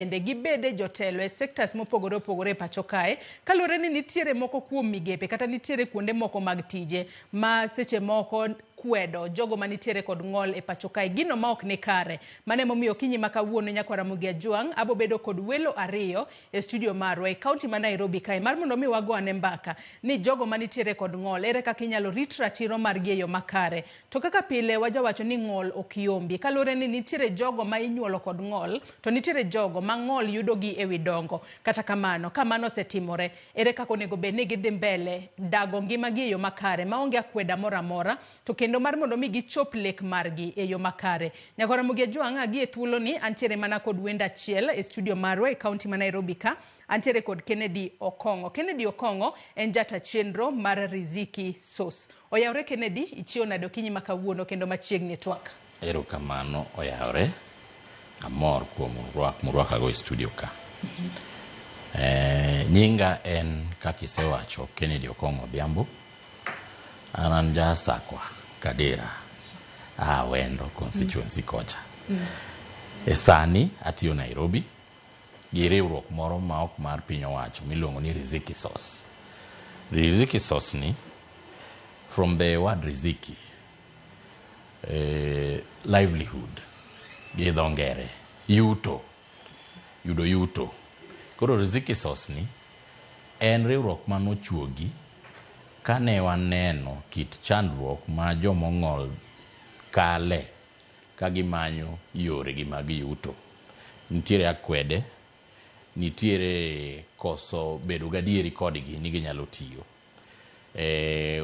Bende gibede jotelo e sectors mopogore opogore e pacho kae, kaluwore ni nitiere moko kuom migepe kata nitiere kuonde moko mag tije ma seche moko kwedo jogo manitiere kod ng'ol e pacho kae, gino ma ok ni kare. Mano emomiyo okinyi ma kawuono, nyakwar Ramogi Ajwang', abo bedo kod welo ariyo e studio marwa e kaunti ma Nairobi kae mar mondo mi wago ane mbaka ni jogo manitiere kod ng'ol ere kaka inyalo rit ratiro margi e yo makare. To kaka pile wajawacho ni ng'ol ok yombi, kaluwore ni nitiere jogo ma inyuolo kod ng'ol to nitiere jogo ma ng'ol yudogi e wi dongo. Kata kamano, ka mano osetimore, ere kaka onego bed ni gidhi mbele dago ngimagi e yo makare maonge akweda moro amora, to kendo mar mondo mi gichop lek margi e yo makare. Nyakwar Ramogi Ajwang', agi e thuoloni antiere mana kod wendo achiel e studio marwa e kaunti ma Nairobi ka. Antiere kod Kennedy Okong'o. Kennedy Okong'o en jata chenro mar Riziki Source. Oyawre Kennedy, ichiew nade okinyi ma kawuono kendo machiegni e twak? Erokamano oyawre. Amor kuom rwak murwakago e studio ka. Nyinga en kaka isewacho Kennedy Okong'o Odhiambo. An an ja Sakwa, Kadera, aa Awendo constituency kocha. E sani atiyo Nairobi gi riwruok moro ma ok mar piny owacho miluongo ni Riziki Source. Riziki Source ni from the word riziki, livelihood gi dho ngere, yuto, yudo yuto. Koro Riziki Source ni en riwruok manochuogi kane waneno kit chandruok ma jomong'ol kale ka gimanyo yoregi mag yuto. Nitiere akwede, nitiere koso bedo gadieri kodgi ni ginyalo tiyo.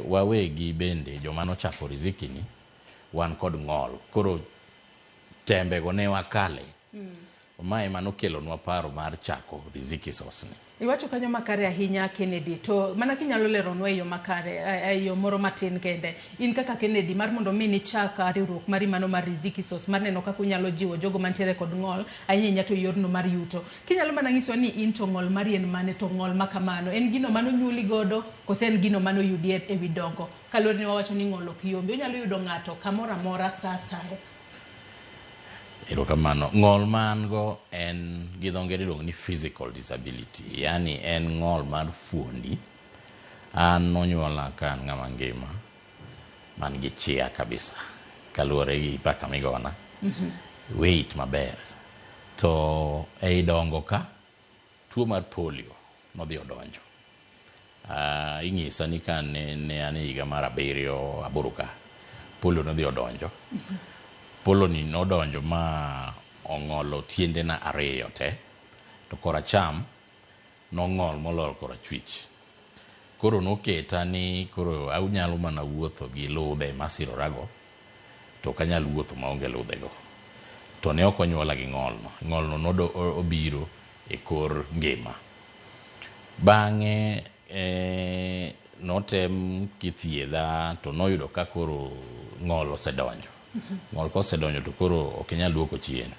Wawegi bende joma nochako Riziki ni wan kod ng'ol. Koro tembego ne wakale. Ma ema nokelonwa paro mar chako Riziki Source ni. Iwacho kanyo makare ahinya Kennedy, to mana kinyalo leronwa e yo makare, e yo moro matin kende. In kaka Kennedy, mar mondo mi nichak riwruok mari mano mar Riziki Source, mar neno kaka unyalo jiwo jogo mantiere kod ng'ol, ahinya ahinya to yorno mar yuto. Kinyalo mana nyiso ni in to ng'ol mari en mane, to ng'ol ma kamano, en gino mano nyuoli godo, kose en gino mano yudi e wi dongo? Kaluwore ni wawacho ni ng'ol ok yombi, onyalo yudo ng'ato kamoro amora sa asaya. Erokamano. Ng'ol ma an go en gi dho ngere iluongo ni physical disability. Yani en ng'ol mar fuondi. An nonyuola ka an ng'ama ngima man gi chia kabisa kaluwore gi paka migona. Weight maber. To ei dongo ka tuo mar polio nodhi odonjo. Inyisa ni ka ne an e higa mar 7 8 ka, polio nodhi odonjo. Polio ni nodonjo ma ong'olo tiendena 2 te, to koracham nong'ol moloyo korachwich. Koro noketa ni koro anyalo mana wuotho gi ludhe masirorago, to ok anyal wuotho maonge ludhego. To ne ok onyuola gi ng'olno. Ng'olno obiro e kor ngima. Bang'e notem kithiedha to noyudo ka koro ng'ol osedonjo. Ng'ol kosedonjo to koro ok inyal duoko chien.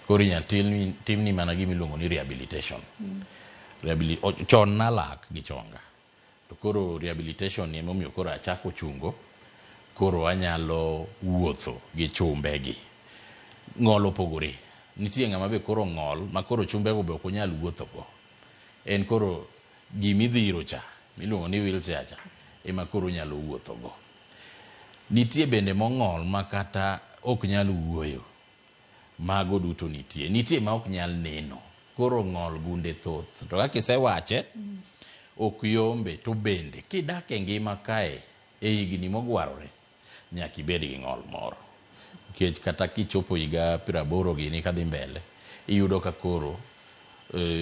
Koro inyal timni mana gima iluongo ni rehabilitation. Chon nalak gi chonga. To koro rehabilitation ni emomiyo koro achako chungo, koro anyalo wuotho gi chumbegi. Ng'ol opogore. Nitie ng'ama be koro ng'ol ma koro chumbego be ok onyal wuotho go. En koro gimidhiro cha, miluongo ni wheelchair cha, ema koro onyalo wuotho go. Nitie bende mong'ol ma kata ok nyal wuoyo. Mago duto nitie. Nitie ma ok nyal neno. Koro ng'ol gunde thoth. To kaka isewache, ok yombe. To bende kidak e ngima kae e higni mogwarore, nyaka ibed gi ng'ol moro. Nikech kata kichopo higa 80 gini kadhi mbele, iyudo ka koro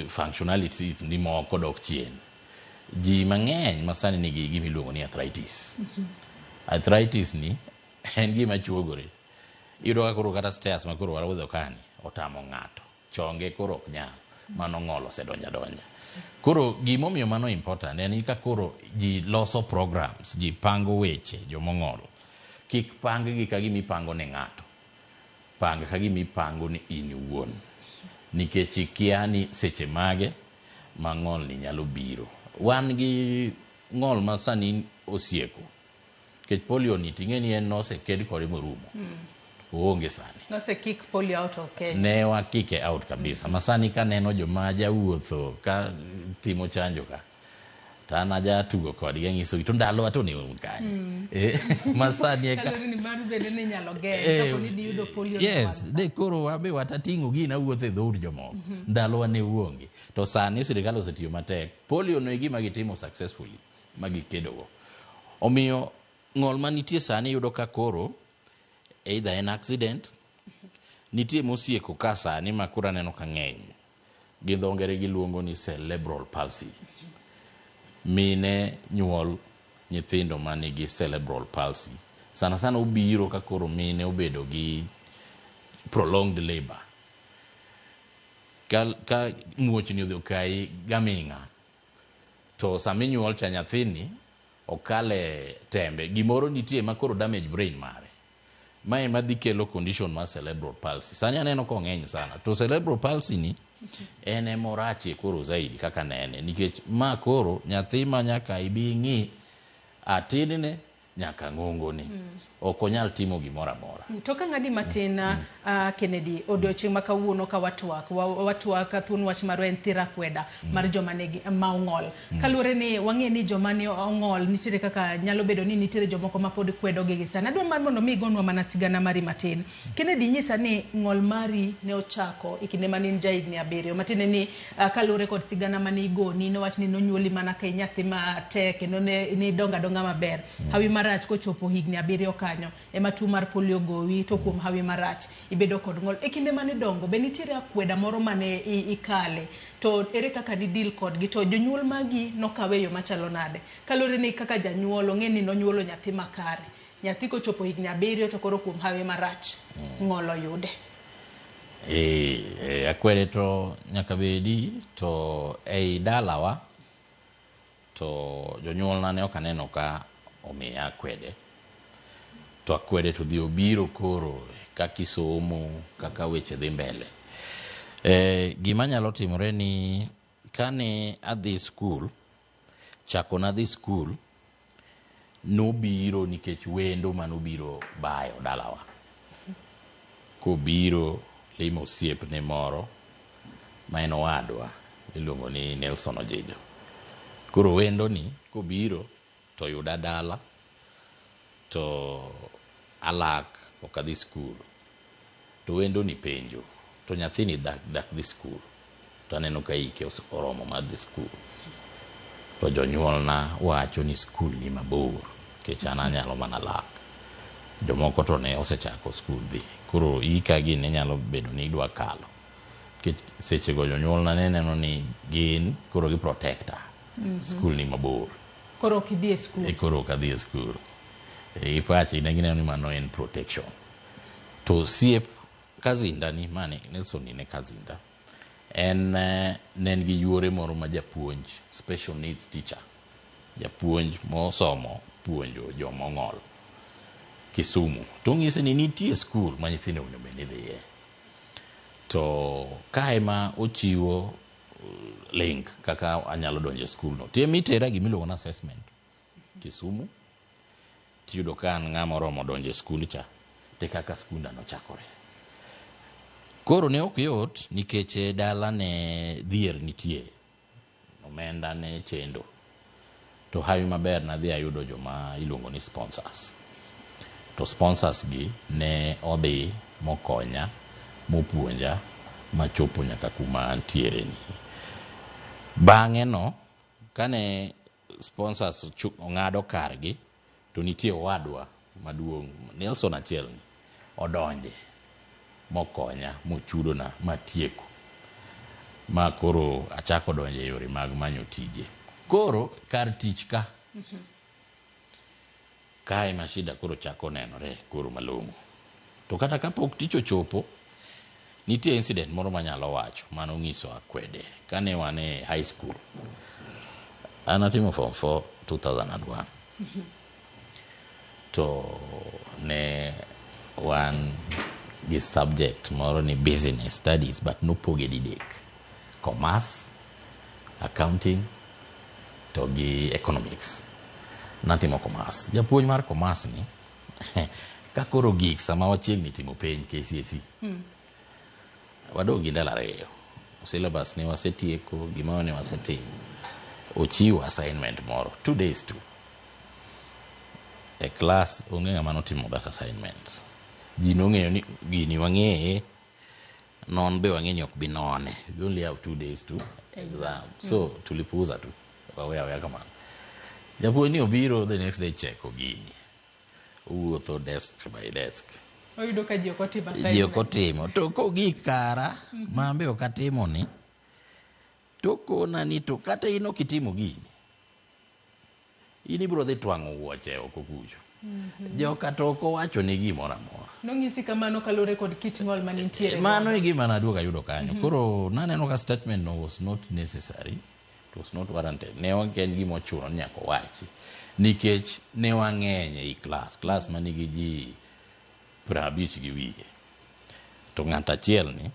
functionalities ni moko dok chien. Ji mang'eny masani nigi gima iluongo ni arthritis. Arthritis ni en gima chuogore. Iyudo ka koro kata stairs ma koro waruodho kani otamo ng'ato. Chonge koro ok nyal. Mano ng'ol osedonjo adonja. Koro gimomiyo mano important en ni ka koro ji loso programs, ji pango weche jomong'ol, kik pang gi ka gima ipango ne ng'ato. Pang ka gima ipango ni in iwuon. Nikech ikia ni seche mage ma ng'ol ni nyalo biro. Wan gi ng'ol ma sani osieko. Nikech polio ni ting'e ni en noseked kode morumo. Oonge sani. Nose kick polio out of Kenya. Ne wakike out kabisa. Ma sani kaneno joma jawuotho ka timo chanjo ka, to an aja tugo kodgi anyisogi to ndalowa to ne un kanye. Ma sani eka Kaluwore ni mano bende ne inyalo geng' kapo ni diyudo polio. Yes, de koro wabe watating'o gina wuotho e dhout jomoko. Ndalowa ne uonge. To sani sirikal osetiyo matek. Polio no e gima gitimo successfully ma gikedogo. Omiyo ng'ol manitie sani yudo ka koro either en accident, nitie mosieko ka sani ma koro aneno ka ng'eny. Gi dho ngere giluongo ni cerebral palsy. Mine nyuol nyithindo manigi cerebral palsy. Sana sana obiro ka koro mine obedo gi prolonged labor. Ka muochni odhi okayi gaming'a, to sama inyuol cha nyathini okale tembe, gimoro nitie ma koro damage brain mare. Mae ema dhi kelo condition mar cerebral palsy. Sani aneno kong'eny sana. To cerebral palsy ni en ema orachie koro zaidi kaka nene. Nikech ma koro nyathi ma nyaka ibi ing'i atinne nyaka ng'ongone. Ok onyal timo gimoro amora. To ka ng'adi matin Kennedy, odiochieng' ma kawuono ka watwak, watwak thuon wach marwa en thira kweda mar joma nigi ma ong'ol. Kaluwore ni wang'e ni joma ni ong'ol nitiere kaka nyalo bedo ni nitiere jomoko ma pod kwedo gi gi sani. Adwa mar mondo mi igonwa mana sigana mari matin. Kennedy nyisa ni ng'ol mari ne ochako e kinde mane in ja higni 7. Matiende ni kaluwore kod sigana mane igoni nowach ni nonyuoli mana ka inyathi matek kendo ne nidongo adonga maber. Hawi marach kochopo higni 7 kanyo ema tuo mar polio gowi to kuom hawi marach ibedo kod ng'ol. E kinde mane idongo be nitiere akweda moro mane ikale to ere kaka ni deal kodgi to jonyuol magi nokawe e yo machalo nade? Kaluwore ni kaka janyuol ong'e ni nonyuolo nyathi makare. Nyathi kochopo higni 7 to koro kuom hawi marach ng'ol oyude. Akwede to nyaka bedi to ei dalawa to jonyuolna ne ok aneno ka omiya akwede. To akwede to dhi obiro koro kaka isomo, kaka weche dhi mbele. Gima nyalo timore ni kane adhi skul, chako nadhi skul, nobiro nikech wendo manobiro bayo dalawa. Kobiro limo osiepne moro ma en owadwa iluongo ni Nelson Ojijo. Koro wendo ni kobiro to yuda dala to alak ok adhi skul. To wendo ni penjo to nyathini dak dhi skul. To aneno ka hike oromo mar dhi skul. To jonyuolna wacho ni skul ni mabor nikech an anyalo mana lak. Jomoko to ne osechako skul dhi. Koro hika gi ne nyalo bedo ni idwa kalo. Nikech sechego jonyuolna ne neno ni gin koro gi protector. Skul ni mabor. Koro ok idhi e skul. Koro ok adhi e skul. Ipachi ne gineno ni mano en protection. To osiep kazinda ni mane Nelson ni ne kazinda. En ne en gi yuore moro ma japuonj, special needs teacher. Japuonj mosomo puonjo joma ong'ol Kisumu. To onyise ni nitie skul ma nyithindo onego bed ni dhiye. To kae ma ochiwo link kaka anyalo donjo e skul no. Tie mitera gimiluongo ni assessment Kisumu. Tiyudo ka an ng'ama oromo donjo e skul cha, te kaka skunda nochakore. Koro ne ok yot nikech dala ne dhier nitie, omenda ne chendo. To hawi maber nadhi ayudo joma iluongo ni sponsors. To sponsors gi ne odhi mokonya, mopuonja, machopo nyaka kuma antiere ni. Bang'e no, kane sponsors ong'ado kargi, to nitie owadwa maduong' Nelson achiel ni odonje mokonya mochudona matieko ma koro achako donjo e yore mag manyo tije. Koro kar tich ka kae ma shida koro chako nenore koro malong'o. To kata kapok tich ochopo, nitie incident moro manyalo wacho mano nyiso akwede. Kane wan e high school, an atimo form 4 2001. To ne wan gi subject moro ni business studies but nopoge didek. Commerce, accounting, to gi economics. Natimo commerce. Japuonj mar commerce ni Ka koro gik sama wachiegni timo penj KCSE. Wadong' gi ndalo 2. Syllabus ne wasetieko, gimoro ne wasetimo. Ochiwo assignment moro, 2 days to. E class onge ng'ama notimo that assignment. Ji nong'eyo ni gini wang'eye, non be wang'e ni ok bi none. We only have 2 days to exam. So tulipuuza tu. Waweya aweya kamano. Japuonj ni obiro the next day cheko gini. Owuotho desk by desk. Oyudo ka ji ok otimo assignment. Ji ok otimo. To kogik kara, mambe ok atimo ni, to kona ni to kata in ok itimo gini, in ibiro dhi twang'o wuoche oko kucho. Joka to ok owacho ni gimoro amora. Nong'isi kamano kaluwore kod kit ng'ol manitiere. Mano e gima naduogo ayudo kanyo. Koro naneno ka statement no was not necessary. It was not warranted. Ne ok en gima ochuno ni nyaka owachi. Nikech ne wang'eny ei class. Class manigi ji 50 gi wiye. To ng'at achiel ni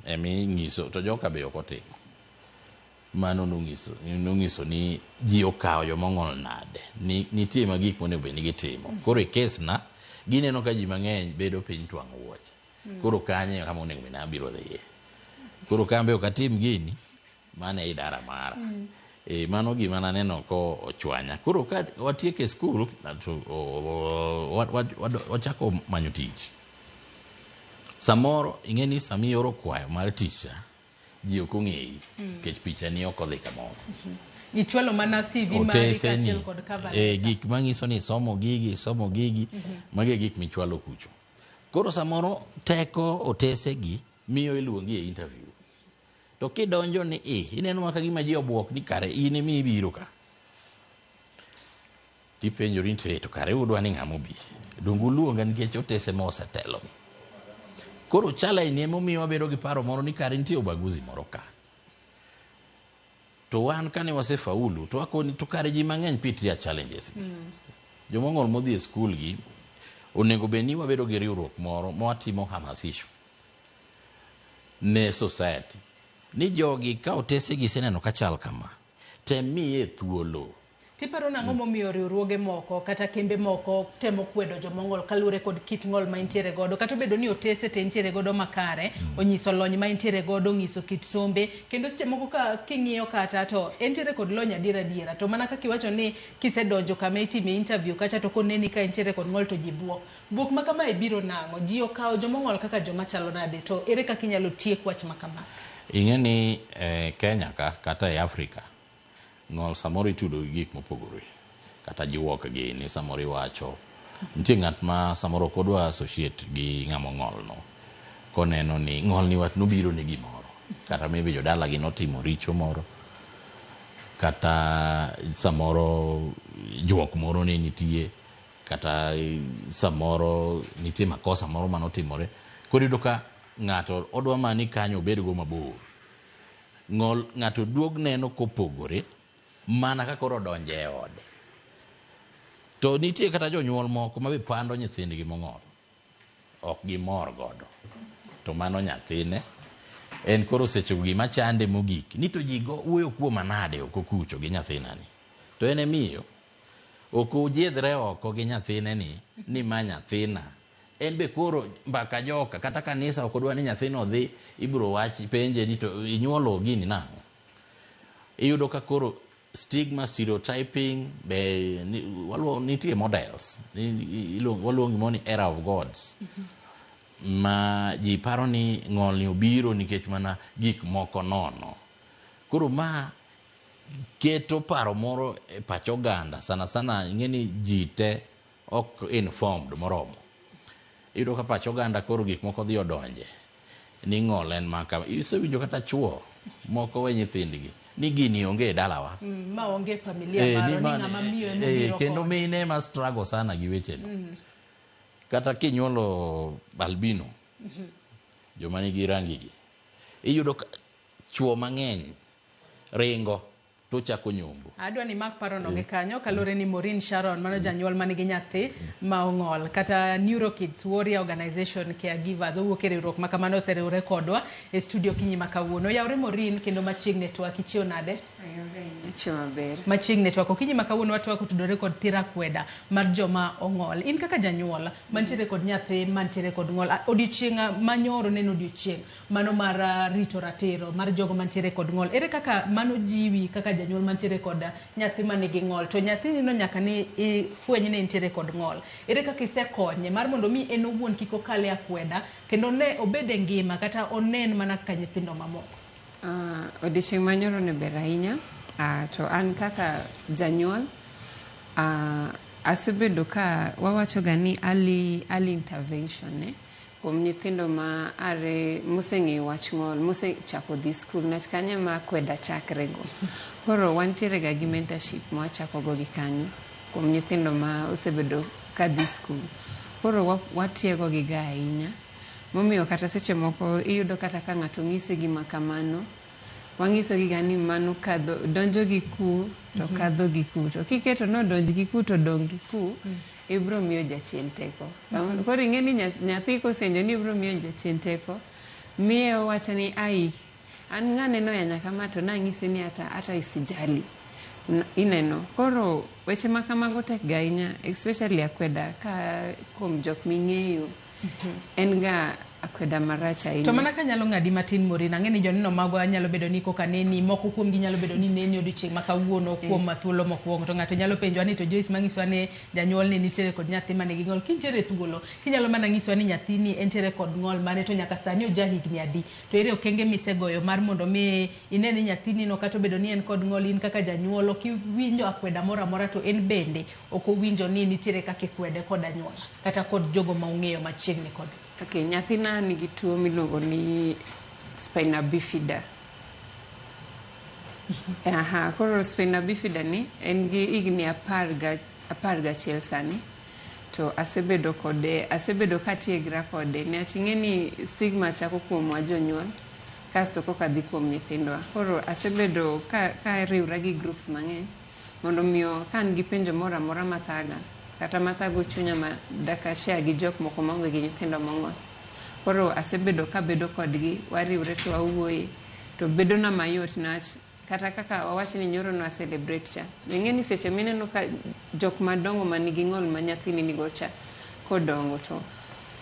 eming'iso to joka be ok otimo. Mano nong'iso ni ji okawo joma ong'ol nade. Ni, nitie ma gik monego bed ni gitimo. Koro e case na, gineno ka ji mang'eny bedo piny twang'o wuoche. Koro kanyo e kama onego bed ni abiro dhiye. Koro kambe ok atim gini, mano e idara mara. E, mano gima naneno ko ochwanya. Koro ka watieko e skul, to wachako manyo tich. Samoro ing'e ni sama ioro kwayo mar tich cha, ji ok ong'eyi nikech picha ni ok odhi kamoro. Ichwalo mana CV mari Otese ni kaachiel kod cover e, letter. gik manyiso ni isomo gigi, isomo gigi, magi e gik michwalo kucho. Koro samoro teko otese gi miyo iluongi e interview. To kidonjo ni i, ineno ma ka gima ji obuok ni kare in ema ibiro ka. Tipenjori ni to, "Eh, to kare udwa ni ng'ama obi. Donge uluonga nikech otese ma osetelo." Koro challenge ni emomiyo wabedo gi paro moro ni kare nitie ubaguzi moro ka. To wan kane wasefaulu to wakoni to kare ji mang'eny pitia challenges gi. Jomong'ol modhi e skul gi onego bed ni wabedo gi riwruok moro ma watimo hamasisho ne society ni jogi ka otese gi seneno ka chal kama tem miye thuolo. Tiparo nang'o momiyo riwruoge moko kata kembe moko temo kwedo jomong'ol kaluwore kod kit ng'ol ma intiere godo kata obedo ni otese te intiere godo makare onyiso lony ma intiere godo onyiso kit sombe kendo seche moko ka king'iyo kata to entiere kod lony adier adiera to mana kaka iwacho ni kisedonjo kama itime interview kacha to koneni ka intiere kod ng'ol to ji buok buok ma kamae biro nang'o ji okawo jomong'ol kaka joma chalo nade to ere kaka inyalo tiek wach ma kama? Ing'e ni Kenya ka kata e Afrika ng'ol samoro itudo gi gik mopogore kata juok gi ni samoro iwacho nitie ng'at ma samoro ok odwa associate gi ng'ama ong'ol no koneno ni ng'ol ni wat nobiro ni gimoro kata maybe jodalagi notimo richo moro kata samoro juok moro ne nitie kata samoro nitie makosa moro manotimore. Koro iyudo ka ng'ato odwa mana ni kanyo obedgo mabor. Ng'ol ng'ato duog neno kopogore mana ka koro odonjo e ode. To nitie kata jonyuol moko ma be pando nyithindgi mong'ol. Ok gimor godo. To mano nyathine. En koro sechego gima chande mogik ni to ji go wuoyo kuoma nade oko kucho gi nyathinani. To en emiyo ok ojiedhre oko gi nyathine ni ma nyathina. En be koro mbaka joka kata kanisa ok odwa ni nyathino odhi ibiro wach penje ni to inyuolo gini nang'o. Iyudo ka koro stigma, stereotyping be nitie models. Waluongo gimoro ni era of gods. Ma ji paro ni ng'ol ni obiro nikech mana gik moko nono. Koro ma keto paro moro e pach oganda sana sana ing'e ni ji te ok informed moromo. Iyudo ka pach oganda koro gik moko dhi odonje ni ng'ol en maka. Isewinjo kata chuo moko we nyithindgi ni gini onge e dalawa. Ma onge familia maro ni ng'ama miyo ema obiro kendo kode. Mine ema struggle sana gi weche no. Kata kinyuolo albino, joma nigi rangi gi, iyudo ka chuo mang'eny ringo. To chako nyombo. Adwa ni mak parono gi kanyo kaluwore ni Maureen Sharon mano janyuol manigi nyathi ma ong'ol kata Neurokids Warrior Organization Caregivers owuok e riwruok ma kamano oseriwre kodwa e studio kinyi ma kawuono. Oyawre Maureen kendo machiegni twak ichiew nade? Achiew maber. Machiegni twak okinyi ma kawuono watwak otudore kod thiro akweda mar joma ong'ol. In kaka janyuol mantiere kod nyathi mantiere kod ng'ol, odiochieng' manyoro ne en odiochieng' mano mar rito ratiro mar jogo mantiere kod ng'ol. Ere kaka mano jiwi kaka janyuol mantiere kod nyathi manigi ng'ol to nyathini no nyaka ni ifweny ni entiere kod ng'ol. Ere kaka isekonye mar mondo mi en owuon kik okal e akweda kendo ne obed e ngima kata onen mana kaka nyithindo mamoko? Odiochieng' manyoro ne ber ahinya to an kaka janyuol asebedo ka wawacho ga ni early intervention kuom nyithindo ma are moseng'eyo wach ng'ol mosechako dhi skul niwach kanyo ema akweda chakre go. Koro wantiere ga gi mentorship ma wachako go gi kanyo kuom nyithindo ma osebedo ka dhi skul. Koro watiego gi ga ahinya momiyo kata seche moko iyudo kata ka ng'ato ng'isi gima kamano wang'iso gi ga ni mano kadho donjo gi ku to kadho gi ku to kiketo nodonj gi ku to dong' gi ku ibro miyo jachien teko. Koro ing'e ni nyathi kosenjo ni ibro miyo jachien teko miye owacho ni ai an ng'ane noyanya kama to nang'ise ni hata isijali ineno. Koro weche ma kamago tek ga ahinya especially akweda ka kuom jok ming'eyo en ga akweda marach ahinya. To mana kanyalo ng'adi matin Maureen, ang'e ni joneno magwa nyalo bedo ni koka neni, moko kuomgi nyalo bedo ni neni odiochieng' ma kawuono kuom thuolo mokwongo to ng'ato nyalo penjowa ni to Joyce manyisowa ni janyuol ni nitiere kod nyathi manigi ng'ol. Kintiere thuolo, kinyalo mana nyisowa ni nyathini entiere kod ng'ol mane to nyaka sani oja higni adi. To ere okenge misegoyo mar mondo mi ine ni nyathini no kata obedo ni en kod ng'ol in kaka janyuol ok iwinjo akweda moro amora to en bende ok owinjo ni nitiere kaka ikwede kod anyuola kata kod jogo ma ung'eyo machiegni kode. Okay, nyathina nigi tuo miluongo ni spina bifida. Aha, koro spina bifida ni en gi higni 11 sani. To asebedo kode, asebedo katiegra kode. Niwach ing'e ni stigma chako kuomwa jonyuol, kasto koka dhi kuom nyithindwa. Koro asebedo ka riwra gi groups mang'eny mondo miyo ka an gi penjo moro amora mathaga, kata mathago chunya ma daka share gi jok moko maonge gi nyithindo mong'ol. Koro asebedo kabedo kodgi, wariwre to wawuoye, to bedo na mayot niwach kata kaka wawach ni nyoro nwa celebrate cha. Ing'e ni seche mineno ka jok madongo manigi ng'ol ma nyathini nigo cha kodongo to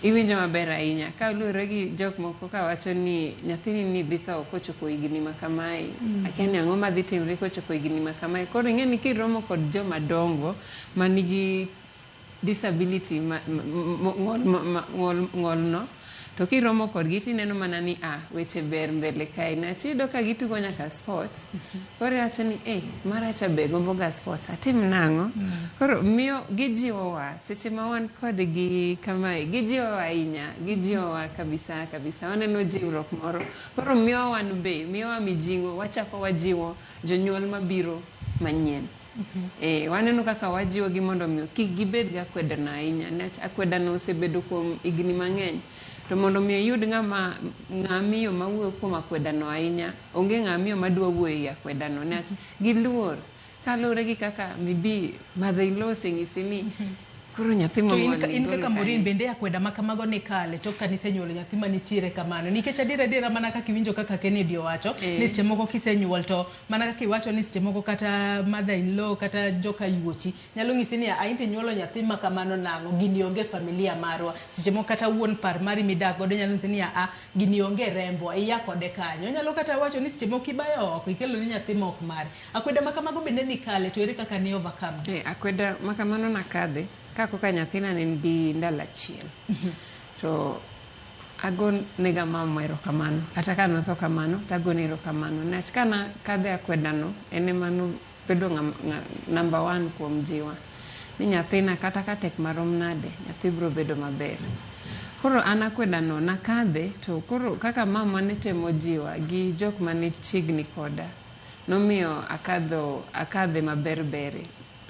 iwinjo maber ahinya. Kaluwore gi jok moko kawacho ni nyathini ni dhi tho kochopo higni ma kamae, akia ni ang'o madhi timre kochopo higni ma kamae. Koro ing'e ni kiromo kod joma dongo manigi disability ng'ol no, to kiromo kodgi tineno mana ni weche ber mbele kae. Niwach iyudo ka gitugo nyaka sports. Koro iwacho ni maracha be gombo ga sports, atim nang'o? Koro miyo gijiwowa seche ma wan kodgi kamae, gijiwowa ahinya, gijiwowa kabisa kabisa. Waneno jiwruok moro. Koro miyowa wan be, miyowa mijing'o, wachako wajiwo jonyuol mabiro manyien. Waneno kaka wajiwogi mondo omi kik gibed gi akweda no ahinya. Niwach akweda no osebedo kuom higni mang'eny. To mondo mi iyud ng'ama miyo mawuoyo kuom akweda no ahinya, onge ng'ama miyo madwa wuoyo e akweda no. Niwach giluor kaluwore gi kaka maybe mother-in-law oseng'isi ni koro nyathi To mong'ol ni in golo kaka Maureen kanye. bende akweda ma kamago ni kale tok kanisenyuolo nyathi manitiere kamano. Nikech adier adiera mana kaka iwinjo kaka Kennedy owacho, ni seche moko kisenyuol to mana kaka iwacho ni seche moko kata mother-in-law kata joka yuochi nyalo ng'isi ni a inti nyuolo nyathi ma kamano nang'o, gini onge familia marwa. Seche moko kata wuon par mari midak godo nyalo ng'isi ni a gini onge rembwa, iya kode kanyo. Onyalo kata wacho ni seche moko ibayo oko, ikelo ni nyathi ma ok mari. Akweda ma kamago bende ni kale, to ere kaka ni overcome? Akweda ma kamano nakadhe ka koka nyathina ne nigi ndalo achiel. To ago nega mama erokamano. Kata ka notho kamano, to agone erokamano. Niwach ka nakadhe akweda no, en ema nobedo number 1 kuom jiwa. Ni nyathina kata ka tek marom nade, nyathi biro bedo maber. Koro an akweda no nakadhe, to koro kaka mama ne temo jiwa gi jok mane chiegni koda, nomiyo akadhe maber bere.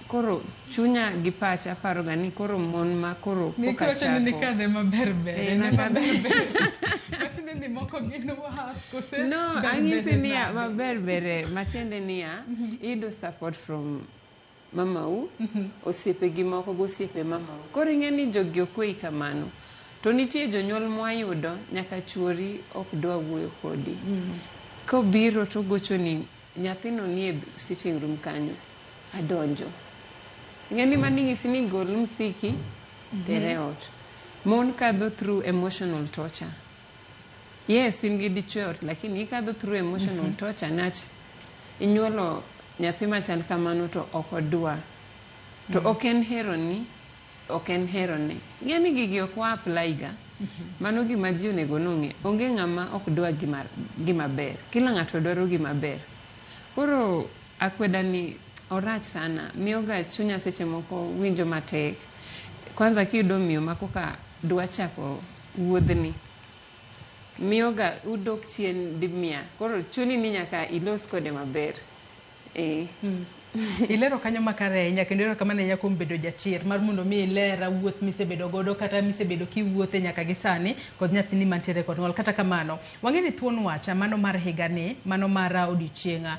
Koro chunya gi pacha paroga ni koro mon ma koro Ni koka kiwacho ni chako. nikadhe maber ber. Eh, En nakadhe. maber ber. Matiende ni moko gin was kose No, ber ang'isi bere niya, nade? maber bere, matiende niya, iyudo support from mamau, osiepe gi moko gosiepe mamau. Koro ing'e ni jogi ok weyi kamano. To nitie jonyuol mwayudo nyaka chuori ok dwa wuoyo kodi. Kobiro to ogochoni nyathino nie sitting room kanyo, adonjo. Ing'e ni mano ing'isi ni gol msiki, ter e ot. Mon kadho through emotional torture. Yes, in gi dichuo e ot, lakini ikadho through emotional torture nach inyuolo nyathi machal kamano to ok odwa. To ok en heroni, ok en herone. Ing'e ni gigi ok wa apply ga. Mano gima ji onego nong'e. Onge ng'ama ok dwa gima ber. Kila ng'ato dwaro gima ber. Koro akweda ni orach sana. Miyoga chunya seche moko winjo matek. Kwanza kiyudo miyo ma koka dwa chako wuodhni. Miyoga udok chien di mia. Koro chuni ni nyaka ilos kode maber. Eh. Ilero kanyo makare ahinya kendo erokamano ahinya kuom bedo jachir mar mondo mi ilera wuoth misebedo godo kata misebedo kiwuothe nyaka gi sani kod nyathini mantiere kod ng'ol. Kata kamano, wang'e ni thuon wacha mano mar higani, mano mar odiochieng'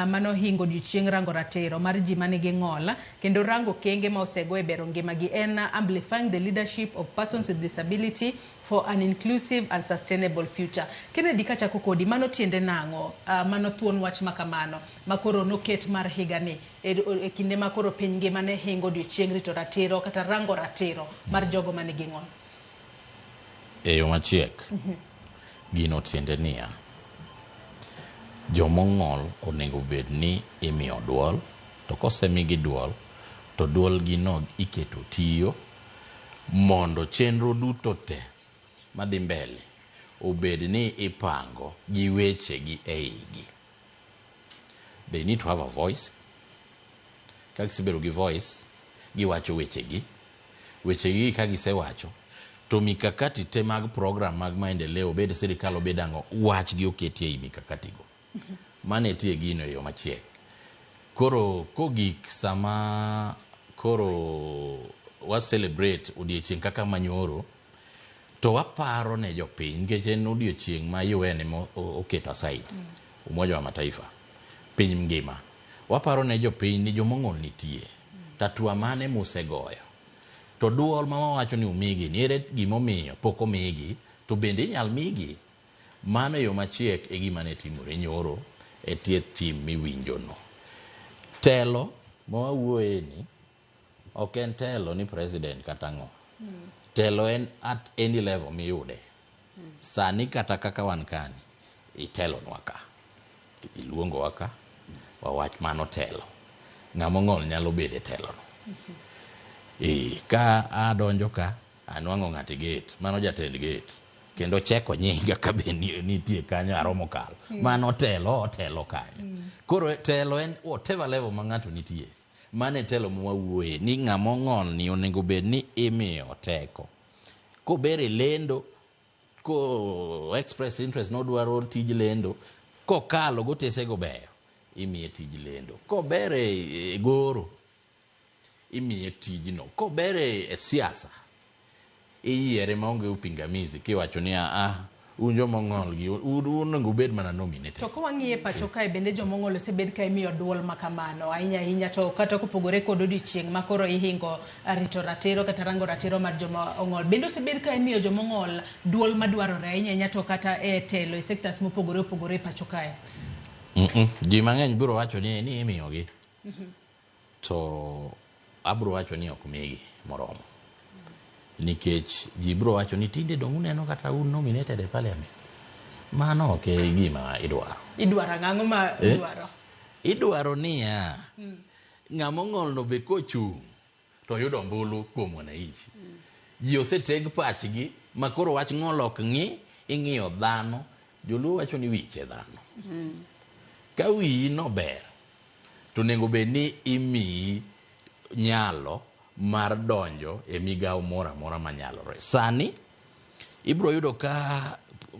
mano hingo odiochieng' rango ratiro mar ji manigi ng'ol kendo rango kenge ma osego e bero ngimagi en amplifying the leadership of persons with disability for an inclusive and sustainable future. Kennedy kachako kodi, mano tiende nang'o? Mano thuon wach ma kamano ma koro noket mar higani e kinde ma koro piny ngima ne hingo odiochieng' rito ratiro kata rango ratiro mar jogo manigi ng'ol. E yo machiek, gino tiende niya, jomong'ol onego bed ni imiyo duol, to kosemigi duol, to duolgino iketo tiyo mondo chenro duto te madhi mbele obed ni ipango gi wechegi e igi. They need to have a voice. Ka gisebedo gi voice, giwacho wechegi. Wechegi ka gisewacho, to mikakati te mag program mag maendeleo, obed sirikal obed ang'o, wachgi oketi ei mikakati go. Mano e tie gino e yo machiek. Koro kogik sama koro wa celebrate odiechieng' kaka manyoro, to waparo ne jopiny, nikech en odiechieng' ma UN ema oketo aside, Umoja wa Mataifa, piny ngima. Waparo ne jopiny ni jomong'ol nitie, tatua mane musegoyo. To duol ma wawacho ni umigi ni ere gimomiyo pok omigi, to bende inyal migi. Mano e yo machiek e gima ne timore nyoro e tie thim miwinjono. Telo ma wawuoye ni ok en telo ni president kata ang'o. Telo en at any level miyude. Sani kata kaka wan kani, itelonwa ka. Iluongowa ka, wawach mano telo. Ng'ama ong'ol nyalo bedo e telono. Ka adonjo ka, anwang'o ng'ato e gate, mano jatend gate. Kendo cheko nyinga ka be nitie kanyo aromo kalo. Mano telo, otelo kanyo. Koro telo en whatever level ma ng'ato nitie. Mano e telo ma wawuoye, ni ng'ama ong'ol ni onego bed ni imiyo teko. Kober e lendo, ko express interest nodwaro tij lendo, kokalo gotesego beyo, imiye tij lendo. Kober e goro, imiye tijno. Kober e siasa, iyiere maonge upingamizi kiwacho ni ah, un joma ong'ol gi un onego ubed mana nominated. To ka wang'iye pacho kae bende joma ong'ol osebed ka imiyo duol ma kamano ahinya ahinya to kata kopogore kod odiochieng' ma koro ihingo rito ratiro kata rango ratiro mar joma ong'ol. Bende osebed ka imiyo joma ong'ol duol madwarore ahinya ahinya to kata e telo e sectors mopogore opogore e pacho kae. Ji mang'eny biro wacho ni imiyogi. To abiro wacho ni ok migi moromo. Nikech ji biro wacho ni tinde dong' uneno kata un nominated e parliament. Mano ok e gima idwaro. Idwaro ang'o ma idwaro? Idwaro niya, ng'ama ong'ol no be kochung' to yudo ombulu kuom wananchi. Ji oseteg pachgi ma koro wach ng'ol ok ng'i, ing'iyo dhano. Joluo wacho ni wich e dhano. Ka wiyi no ber, to onego bed ni imiyi nyalo mar donjo e migawo moro amora manyalore. Sani, ibiro yudo ka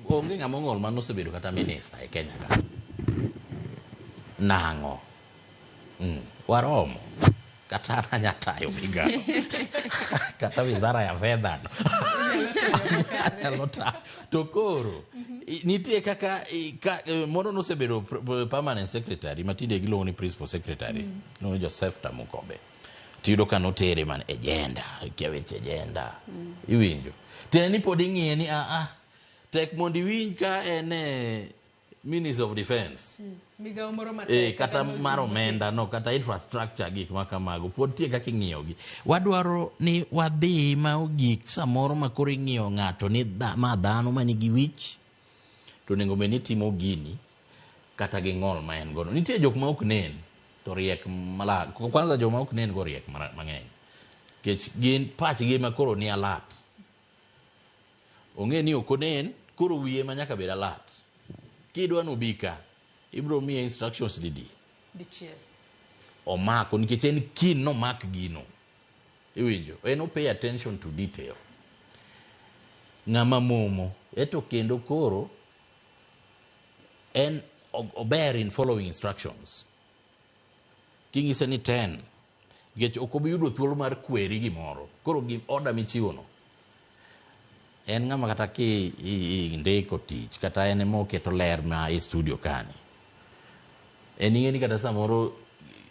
onge ng'ama ong'ol manosebedo kata minista e Kenya ka. Nang'o? Waromo. Kata an anya tayo migawo. Kata wizara ya fedha no. Anyalo tayo. To koro, nitie kaka moro nosebedo permanent secretary ma tinde giluongo ni principal secretary. Iluongo ni Joseph Tamukobe. Tiyudo ka notere mana e gender, kia weche gender. Iwinjo. Tiende ni pod ing'iye ni tek mondo iwinj ka en e Minister of Defense. Migawo moro matek. Kata mar omenda no, kata infrastructure, gik ma kamago pod tie kaka ing'iyogi. Wadwaro ni wadhi ma ogik samoro ma koro ing'iyo ng'ato ni ma dhano ma nigi wich to onego bed ni timo gini kata gi ng'ol ma en godo. Nitie jok ma ok nen to riek mala, kwanza joma ok nen go riek mang'eny. Nikech gin pachgi ma koro ni alert. Ong'e ni ok onen, koro wiye ma nyaka bed alert. Kidwa nobi ka, ibiro miye instructions didi? Dichiel. Omako, nikech en keen nomak gino. Iwinjo? En o pay attention to detail. Ng'ama momo, eto kendo koro en ober in following instructions. King'ise ni 10, nikech ok obi yudo thuolo mar kweri gimoro. Koro gi order michiwo no. En ng'ama kata ki indiko tich, kata en ema oketo ler ma e studio kani. En ing'e ni kata samoro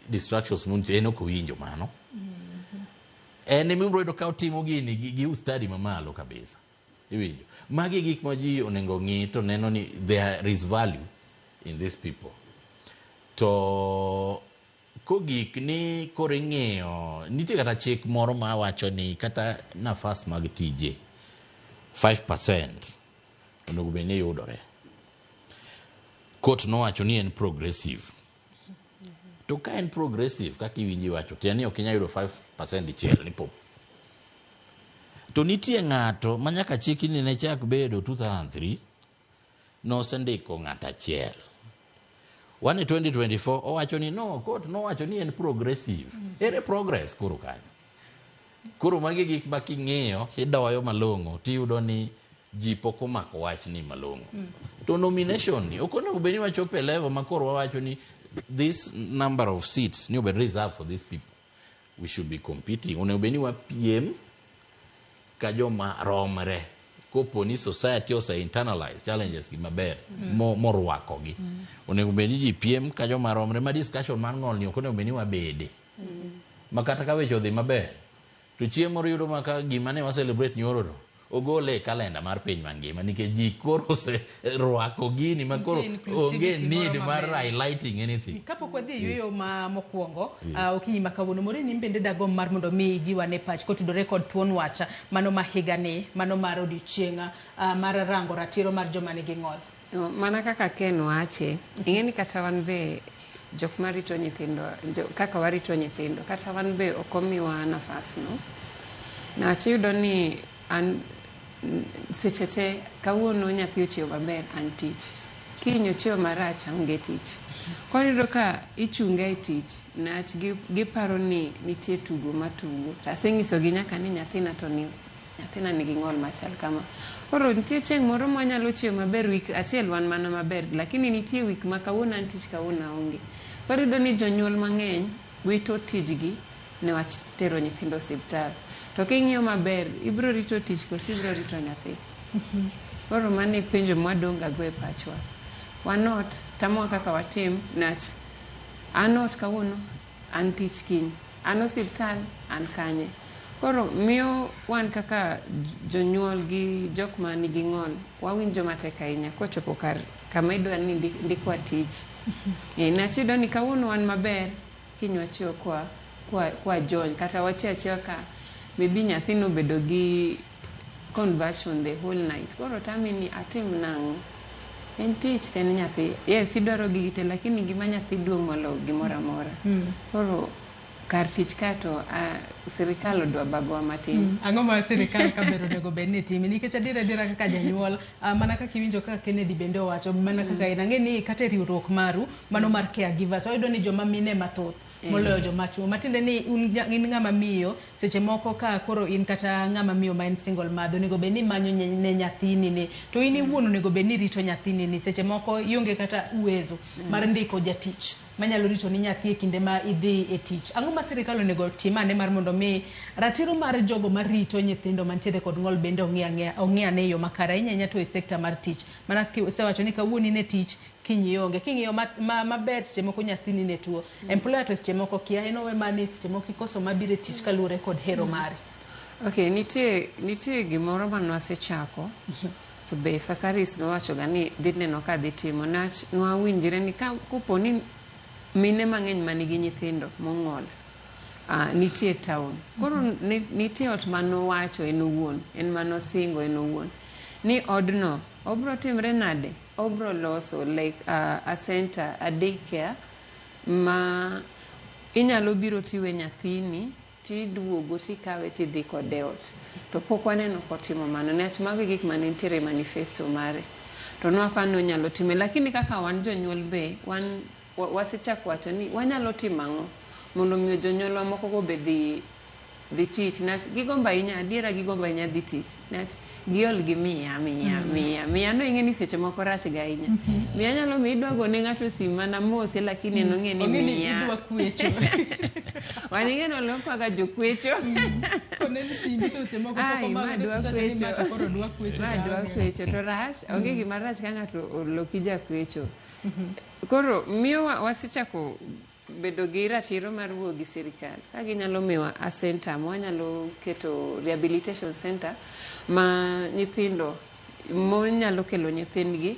distractions montie, en ok owinjo mano. En ema ibiro yudo ka otimo gini gi ustadi mamalo kabisa. Iwinjo? Magi gik ma ji onego ng'i to neno ni there is value in these people. To kogik ni koro ing'iyo, nitie kata chik moro ma wacho ni kata nafas mag tije 5% onego bed ni yudore. Court nowacho ni en progressive. To ka en progressive kaka iwinjo iwacho, tiende ni ok inyal yudo 5% dichiel ni pop. To nitie ng'ato ma nyaka chik ni ne chak bedo 2003 nosendiko ng'ato achiel. Wan e 2024 owacho ni no, court nowacho ni en progressive. Ere progress koro kanyo? Koro magi gik ma king'iyo, kidoyo malong'o, tiyudo ni ji pok omako wachni malong'o. To nomination ni, ok onego bed ni wachopo e level ma koro wawacho ni this number of seats ni obed reserved for these people. We should be competing. Onego bed ni wapiem ka joma romre. Kopo ni society ose internalize challenges gi maber, morwakogi. Onego bed ni ji piem ka joma romre, ma discussion mar ng'ol ni ok onego bed ni wabede. Ma kata ka weche odhi maber, to chieng' moro yudo ma ka gima ne wa celebrate nyoro no, ogole e kalenda mar piny mangima nikech ji koro oserwako gini ma koro Nitie onge inclusivity need moro mar maber. highlighting anything. Kapok wadhi e yueyo ma mokwongo, okinyi ma kawuono, Maureen, in bende dagomb mar mondo mi ijiw ane pach kotudore kod thuon wach mano ma higani, mano mar odiochieng' mar rango ratiro mar joma nigi ng'ol. No, mana kaka Ken wache, ing'e ni kata wan be jok marito nyithindo, kaka warito nyithindo, kata wan be ok omiwa nafas no. Niwach iyudo ni an seche te kawuono nyathi ochiew maber an tich. Kiny ochiew marach aonge tich. Koro iyudo ka ichunga e tich niwach giparo ni nitie tugo matugo. To aseng'isogi nyaka ni nyathina to ni nyathina nigi ng'ol machal kama. Koro nitie chieng' moro mwanyalo chiew maber wik achiel wan mana maber, lakini nitie wik ma kawuono an tich kawuono aonge. Koro iyudo ni jonyuol mang'eny wito tijgi niwach tero nyithindo osiptal. To king'iyo maber, ibiro rito tich koso ibiro rito nyathi? Koro mano e penjo mwadong' ga go e pachwa. Wan ot, tamowa kaka watim, niwach an ot kawuono, an tich kiny. An osiptal, an kanye. Koro miyo wan kaka jonyuol gi jok ma nigi ng'ol, wawinjo matek ahinya kochopo kar kama idwa ni ndikwa tich. Niwach iyudo ni kawuono wan maber, kiny wachiew kwa jony, kata wachiew achiewa ka maybe nyathi nobedo gi conversion the whole night. Koro tami ni atim nang'o? En tich to en nyathi. Yes, idwaro gigi te, lakini ngima nyathi duong' moloyo gimoro amora. Koro kar tich ka to sirikal odwa bagowa matin. Ang'o ma sirikal ka ber onego bed ni timi? Nikech adier adiera kaka janyuol, mana kaka iwinjo kaka Kennedy bende owacho, mana kaka en, ang'e ni kata e riwruok maru, mano mar caregivers, wayudo ni joma mine mathoth moloyo joma chuo. Matiende ni in ng'ama miyo, seche moko ka koro in kata ng'ama miyo ma en single mother, onego bed ni imanyo ne nyathini ni. To in iwuon onego bed ni irito nyathini ni. Seche moko ionge kata uwezo mar ndiko jatich. manyalo rito ni nyathi e kinde ma idhi e tich. Ang'o ma sirikal onego otim ane mar mondo mi ratiro mar jogo marito nyithindo mantiere kod ng'ol bende ong'i ang'e ong'i ane e yo makare ahinya ahinya to e sekta mar tich. Mana kisewacho ni kawuono in e tich kiny ionge. King'iyo maber seche moko nyathini ne tuo. Employer to seche moko kia en owe mani seche moko ikoso mabiro e tich kaluwore kod hero mari. Okay, nitie nitie gimoro mane wasechako to be Fasaris nowacho ga ni dhi neno ka dhi timo niwach nwawinjre ni ka kopo ni mine mang'eny manigi nyithindo mong'ol nitie e town. Koro nitie ot manowacho en owuon, en manosingo en owuon ni odno obro timre nade? Obro loso like a center, a day care ma inyalo biro tiwe nyathini tiduogo tikawe tidhi kode e ot. To pok waneno kotimo mano niwach mago e gik mane nitiere e manifesto mare. To nwaparo ni onyalo time lakini kaka wan jonyuol be wan wasechako wacho ni wanyalo timo ang'o mondo omiyo jonyuolwa moko go be dhi dhi tich niwach gigombo ahinya adiera gigombo ahinya dhi tich niwach giol gi miya miya miya miya no ing'e ni seche moko rach ga ahinya. Miya nyalo miyo idwa gone ng'ato sim mana mose lakini en ong'e ni Ong'e ni miya. idwa kwecho. Wan ing'e ni olokwa ga jokwecho. Koneni simbi to seche moko pok Ai, omako ma to dwa seche ni kwecho. ma to koro dwa kwecho. Ma dwa kwecho to rach onge gima rach ka ng'ato oloki jakwecho. Koro miyo wasechako bedo gi ratiro mar wuoyo gi sirikal ka ginyalo miyowa a center ma wanyalo keto rehabilitation center ma nyithindo mon nyalo kelo nyithindgi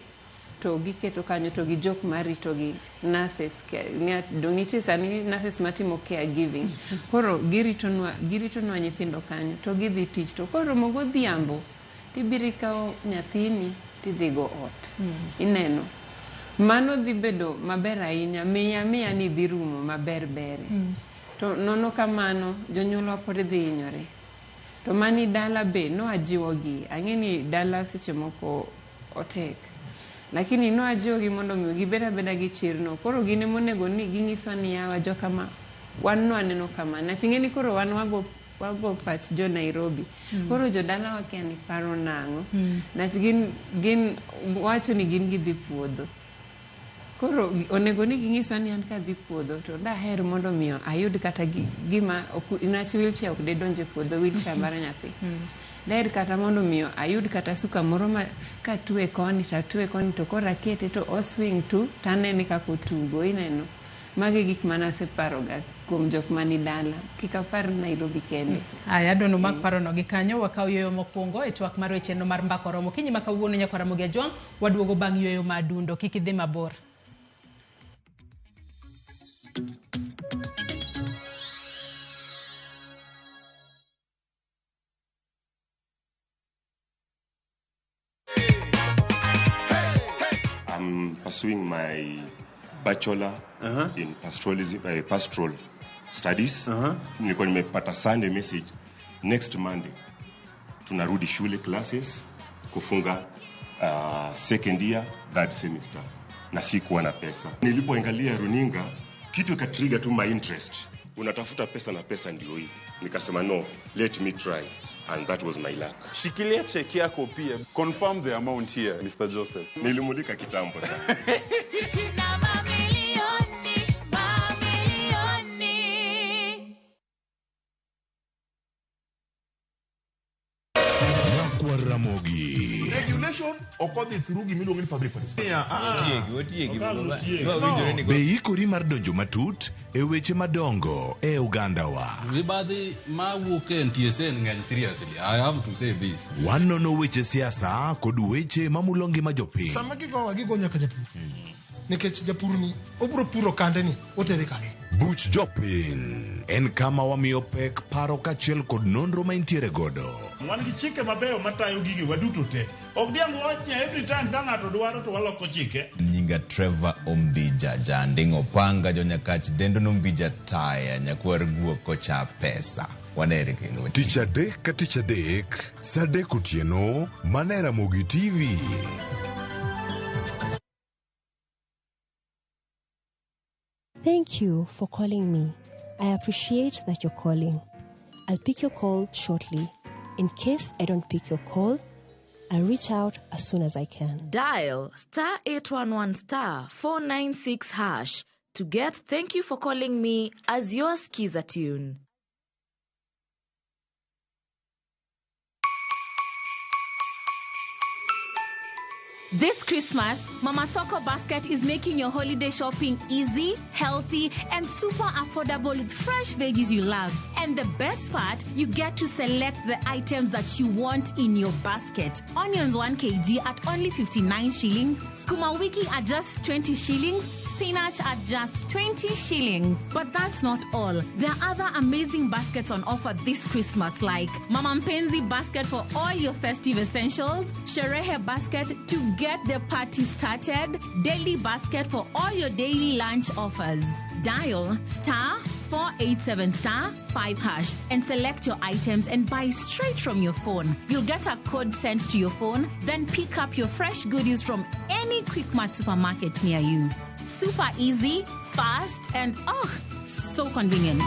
to giketo kanyo to gi jok maritogi nurses dong nitie sani nurses matimo care giving koro giritonwa giritonwa nyithindo kanyo to gidhi tich to koromo godhiambo tibiro ikawo nyathini tidhigo ot ineno mano dhi bedo maber ahinya miya miya ni dhi rumo maber bere to nono kamano jonyuolwa pod dhi hinyore to mani dala be noajiwogi ang'e ni dala seche moko otek lakini noajiwogi mondo omiyo gibed abeda gi chirno koro gin emonego ni ging'iswa ni yawa jokama wan nwaneno kama niwach ing'e ni koro wan wago wago pach jo Nairobi koro jodala wakia ni paro nang'o niwach gin gin wacho ni gin gidhi puodho koro onego ni ging'iswa ni an kadhi puodho to daher mondo miyo ayud kata gima niwach wheelchair ok de donj e puodho wheelchair mar nyathi daher kata mondo miyo ayud kata suka moro ma katwe koni tatwe koni to koro akete to oswing tu tanene kaka otugo ineno mago e gik mane aseparoga kuom jok mani dala kik apar Nairobi kende. Aya, adwa nomak parono gi kanyo wakaw yueyo mokwongo e twak mar weche no mar mbaka oromo. Kinyi ma kawuono nyakwa Ramogi Ajwang' waduogo bang' yueyo ma adundo. Kik idhi mabor. I'm pursuing my bachelor in pastoralism, pastoral studies. Nilikuwa nimepata Sunday message next Monday tunarudi shule classes kufunga second year third semester, na sikuwa na pesa. Nilipoangalia runinga kitu ikatrigger tu my interest, unatafuta pesa na pesa ndio hii. Nikasema no, let me try, and that was my luck. Shikilia cheki yako pia. Confirm the amount here, Mr. Joseph. Nilimulika kitambo sana. Shinda mamilioni, mamilioni. Nyakwar Ramogi. Regulation ok odhi through gimiluongo ni public participation. Otiegi, otiegi. Wawinjore ni Be ikori mar donjo matut e weche madongo e ogandawa? Mibadhi mawuok e NTSA ng'eny seriously. I have to say this. Wanono weche siasa kod weche mamulo ngima jopiny. Sama gigowa gigo nyaka japur nikech japur ni obro puro kande ni otere kanye. Buch jopiny en kama wamiyo pek paro kaachiel kod nonro ma intiere godo. Wan gi chike mabeyo matayo gige waduto te. Ok diang' wach ni every time ka ng'ato dwaro to waloko chike. Nyinga Trevor Ombija, janding' opanga jonyakach dendo nombija taya nyakwar guok kocha pesa. Wanere kendo. Tich adek ka tich adek, saa adek otieno, mana e Ramogi TV. Thank you for calling me. I appreciate that you're calling. I'll pick your call shortly. In case I don't pick your call, I'll reach out as soon as I can. Dial star 811 star 496 hash to get Thank You for Calling Me as your Skiza tune. This Christmas, Mama Soko Basket is making your holiday shopping easy, healthy, and super affordable with fresh veggies you love. And the best part, you get to select the items that you want in your basket. Onions 1 kg at only 59 shillings, skuma wiki at just 20 shillings, spinach at just 20 shillings. But that's not all. There are other amazing baskets on offer this Christmas, like Mama Mpenzi basket for all your festive essentials, Sherehe basket to get the party started, daily basket for all your daily lunch offers. Dial star 487 star 5 hash and select your items and buy straight from your phone. You'll get a code sent to your phone, then pick up your fresh goodies from any Quickmart supermarket near you. Super easy, fast, and oh, so convenient.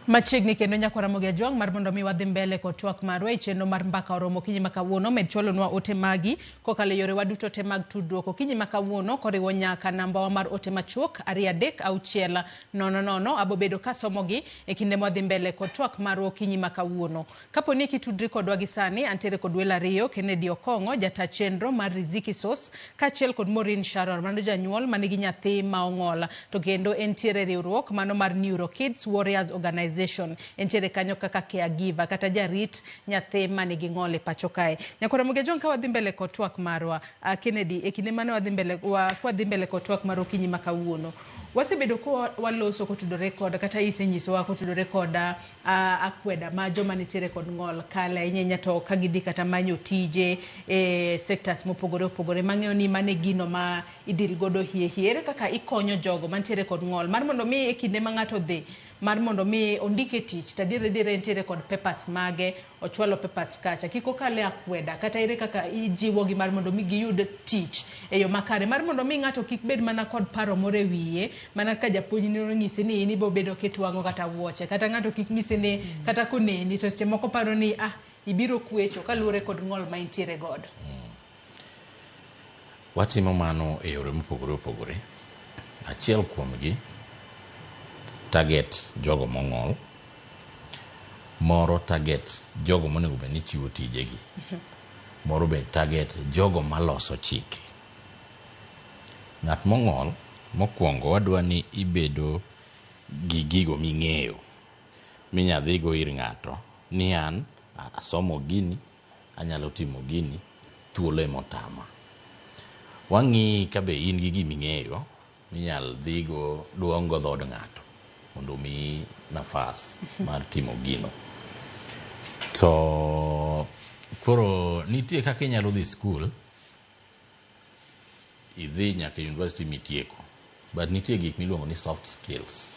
Machiegni kendo nyakwa Ramogi Ajwang' mar mondo mi wadhi mbele kod twak marwa e chenro mar mbaka oromo okinyi ma kawuono. Med chwalonwa ote magi kokalo e yorewa duto te mag tudruok okinyi ma kawuono koriwo nyaka nambawa mar ote machuok 236 00. Abobedo kasomogi e kinde mwadhi mbele kod twak marwa okinyi ma kawuono. Kapo ni kitudri kodwa gi sani, antiere kod welo ariyo, Kennedy Okong'o, jata chenro mar Riziki Source, kaachiel kod Maureen Sharon, mano janyuol manigi nyathi ma ong'ol, to kendo entiere riwruok mano mar Neuro Kids Warriors Organization. Entiere kanyo kaka caregiver kata jarit nyathi manigi ng'ol e pacho kae. Nyakwa Ramogi Ajwang', ka wadhi mbele kod twak marwa, Kennedy, e kinde mane wadhi mbele wadhi mbele kod twak mar okinyi ma kawuono, wasebedo ka waloso kotudore kod kata isenyisowa kotudore kod akweda ma joma nitiere kod ng'ol kale ahinya ahinya to ka gidhi kata manyo tije e sectors mopogore opogore mang'eyo ni mano e gino ma idil godo hie hie. Ere kaka ikonyo jogo mantiere kod ng'ol mar mondo mi e kinde ma ng'ato dhi mar mondo mi ondike tich to adier adier entiere kod papers mage, ochwalo papers kacha, kik okale akweda, kata ere kaka ijiwogi mar mondo mi giyud tich e yo makare mar mondo mi ng'ato kik bed mana kod paro moro e wiye mana ka japuonj ni onyisi ni in ibo bedo kitwang'o kata wuoche, kata ng'ato kik nyisi ni kata koneni to seche moko paro ni ibiro kwecho kaluwore kod ng'ol ma intiere godo. Watimo mano e yore mopogore opogore. Achiel kuomgi target jogo mong'ol, moro target jogo monego bed ni chiwo tijegi, moro be target jogo maloso chike. Ng'at mong'ol, mokwongo wadwa ni ibedo gi gigo ming'eyo minya dhigo ir ng'ato ni an asomo gini, anyalo timo gini, thuolo emotama. Wang'iyi ka be in gi giming'eyo minyal dhigo duong' go dhood ng'ato mondo omiyi nafas mar timo gino. To koro nitie kaka inyalo dhi skul, idhi nyaka e university mitieko, but nitie gik miluongo ni soft skills.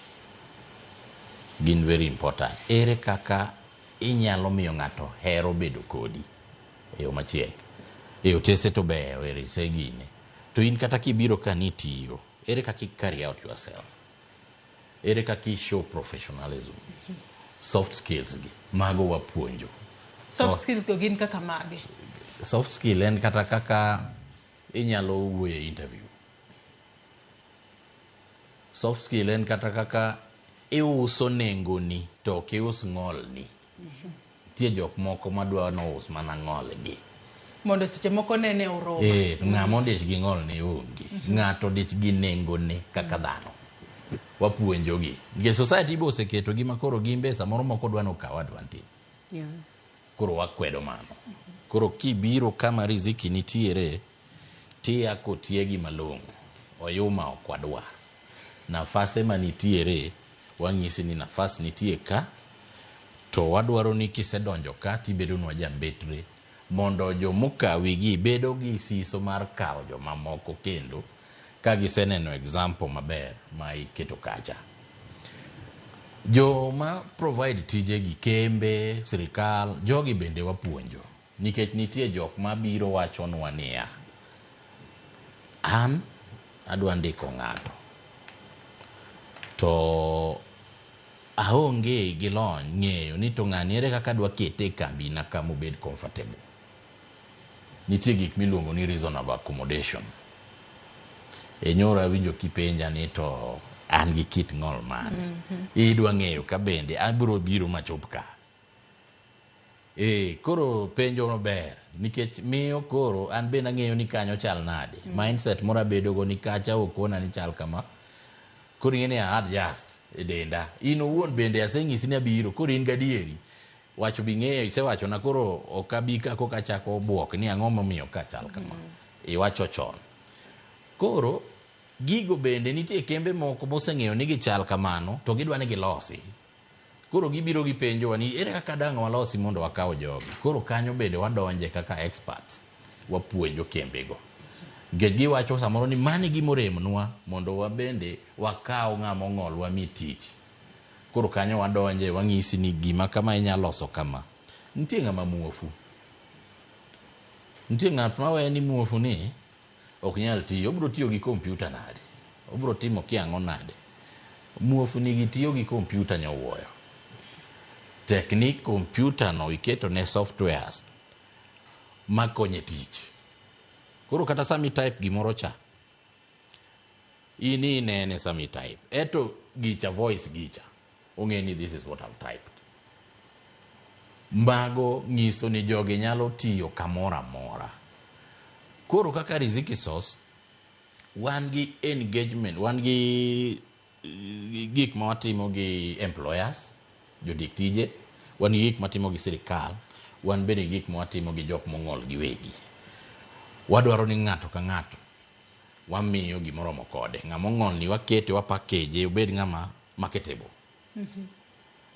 Gin very important. Ere kaka inyalo miyo ng'ato hero bedo kodi e yo machiek? E otese to beyo, e rise gine. To in kata kibiro ka nitiyo, ere kaka i carry out yourself? Ere kaka i show professionalism? Soft skills gi, mago wapuonjo. Soft skills go gin kaka mage? Soft skill en kata kaka inyalo wuoyo e interview. Soft skill en kata kaka iuso nengoni to ok ius ng'olni. Nitie jok moko madwa nous mana ng'olgi. Mondo seche moko nene oroma. Ng'ama odich gi ng'olni onge. Ng'ato odich gi nengone kaka dhano. Wapuonjogi. Nikech society be oseketogi ma koro gin be samoro moko dwa nokaw advantage. Koro wakwedo mano. Koro kibiro kama Riziki nitiere, tiya kotiegi malong'o. Oyuma ok wadwar. Nafase manitiere, wang'isi ni nafas nitie ka, to wadwaro ni kisedonjo ka tibedonwa jambetre mondo jomokawigi bedo gi siso mar kawo jomamoko kendo ka giseneno example maber ma iketo kacha. Joma provide tijegi, kembe, sirikal, jogi bende wapuonjo. Nikech nitie jok mabiro wachonwa niya, an adwa ndiko ng'ato to Aonge gi lony ng'eyo ni to ng'ani ere kaka adwa kete e kambina ka mobed comfortable. Nitie gik miluongo ni reasonable accommodation. E nyoro awinjo kipenja ni to an gi kit ng'ol mane. Idwa ng'eyo ka bende abiro biro machop ka. Ee, koro penjo no ber nikech miyo koro an bende ang'eyo ni kanyo chal nade. Mindset moro abedo go ni kacha okona ni chal kama. Koro ing'e ni a adjust e denda. In owuon bende aseng'isi ni abiro, koro in gadieri. Wacho bi ng'eyo, isewachona koro ok abi ka koka achako buok ni ang'o momiyo ka chal kama. Iwacho chon. Koro gigo bende nitie kembe moko moseng'eyo ni gichal kamano to gidwa ni gilosi. Koro gibiro gipenjowa ni ere kaka dang' walosi mondo wakaw jogi. Koro kanyo bende wadonje kaka experts, wapuonjo kembego. Nikech giwacho samoro ni mano e gima oremnwa mondo wabende wakaw ng'ama ong'ol wami tich. Koro kanyo wadonje wang'isi ni gima kama inyalo loso kama. Nitie ng'ama muofu. Nitie ng'at ma we ni muofu ni ok nyal tiyo. Obiro tiyo gi kompyuta nade? Obiro timo kia ang'o nade? Muofu nigi tiyo gi kompyuta nyowuoyo. Tek ni kompyuta no iketo ne softwares makonye tich. Koro kata sama i-type gimoro cha, in inene sama i-type. Eto gicha voice gicha, ong'e ni this is what I've typed. Mago nyiso ni jogi nyalo tiyo kamoro amora. Koro kaka Riziki Source, wan gi engagement, wan gi gik ma watimo gi employers, jondik tije, wan gi gik matimo gi sirikal, wan bende gi gik ma watimo gi jok mong'ol giwegi. Wadwaro ni ng'ato ka ng'ato wamiyo gimoromo kode. Ng'ama ong'ol ni wakete, wapakeje, obed ng'ama marketable.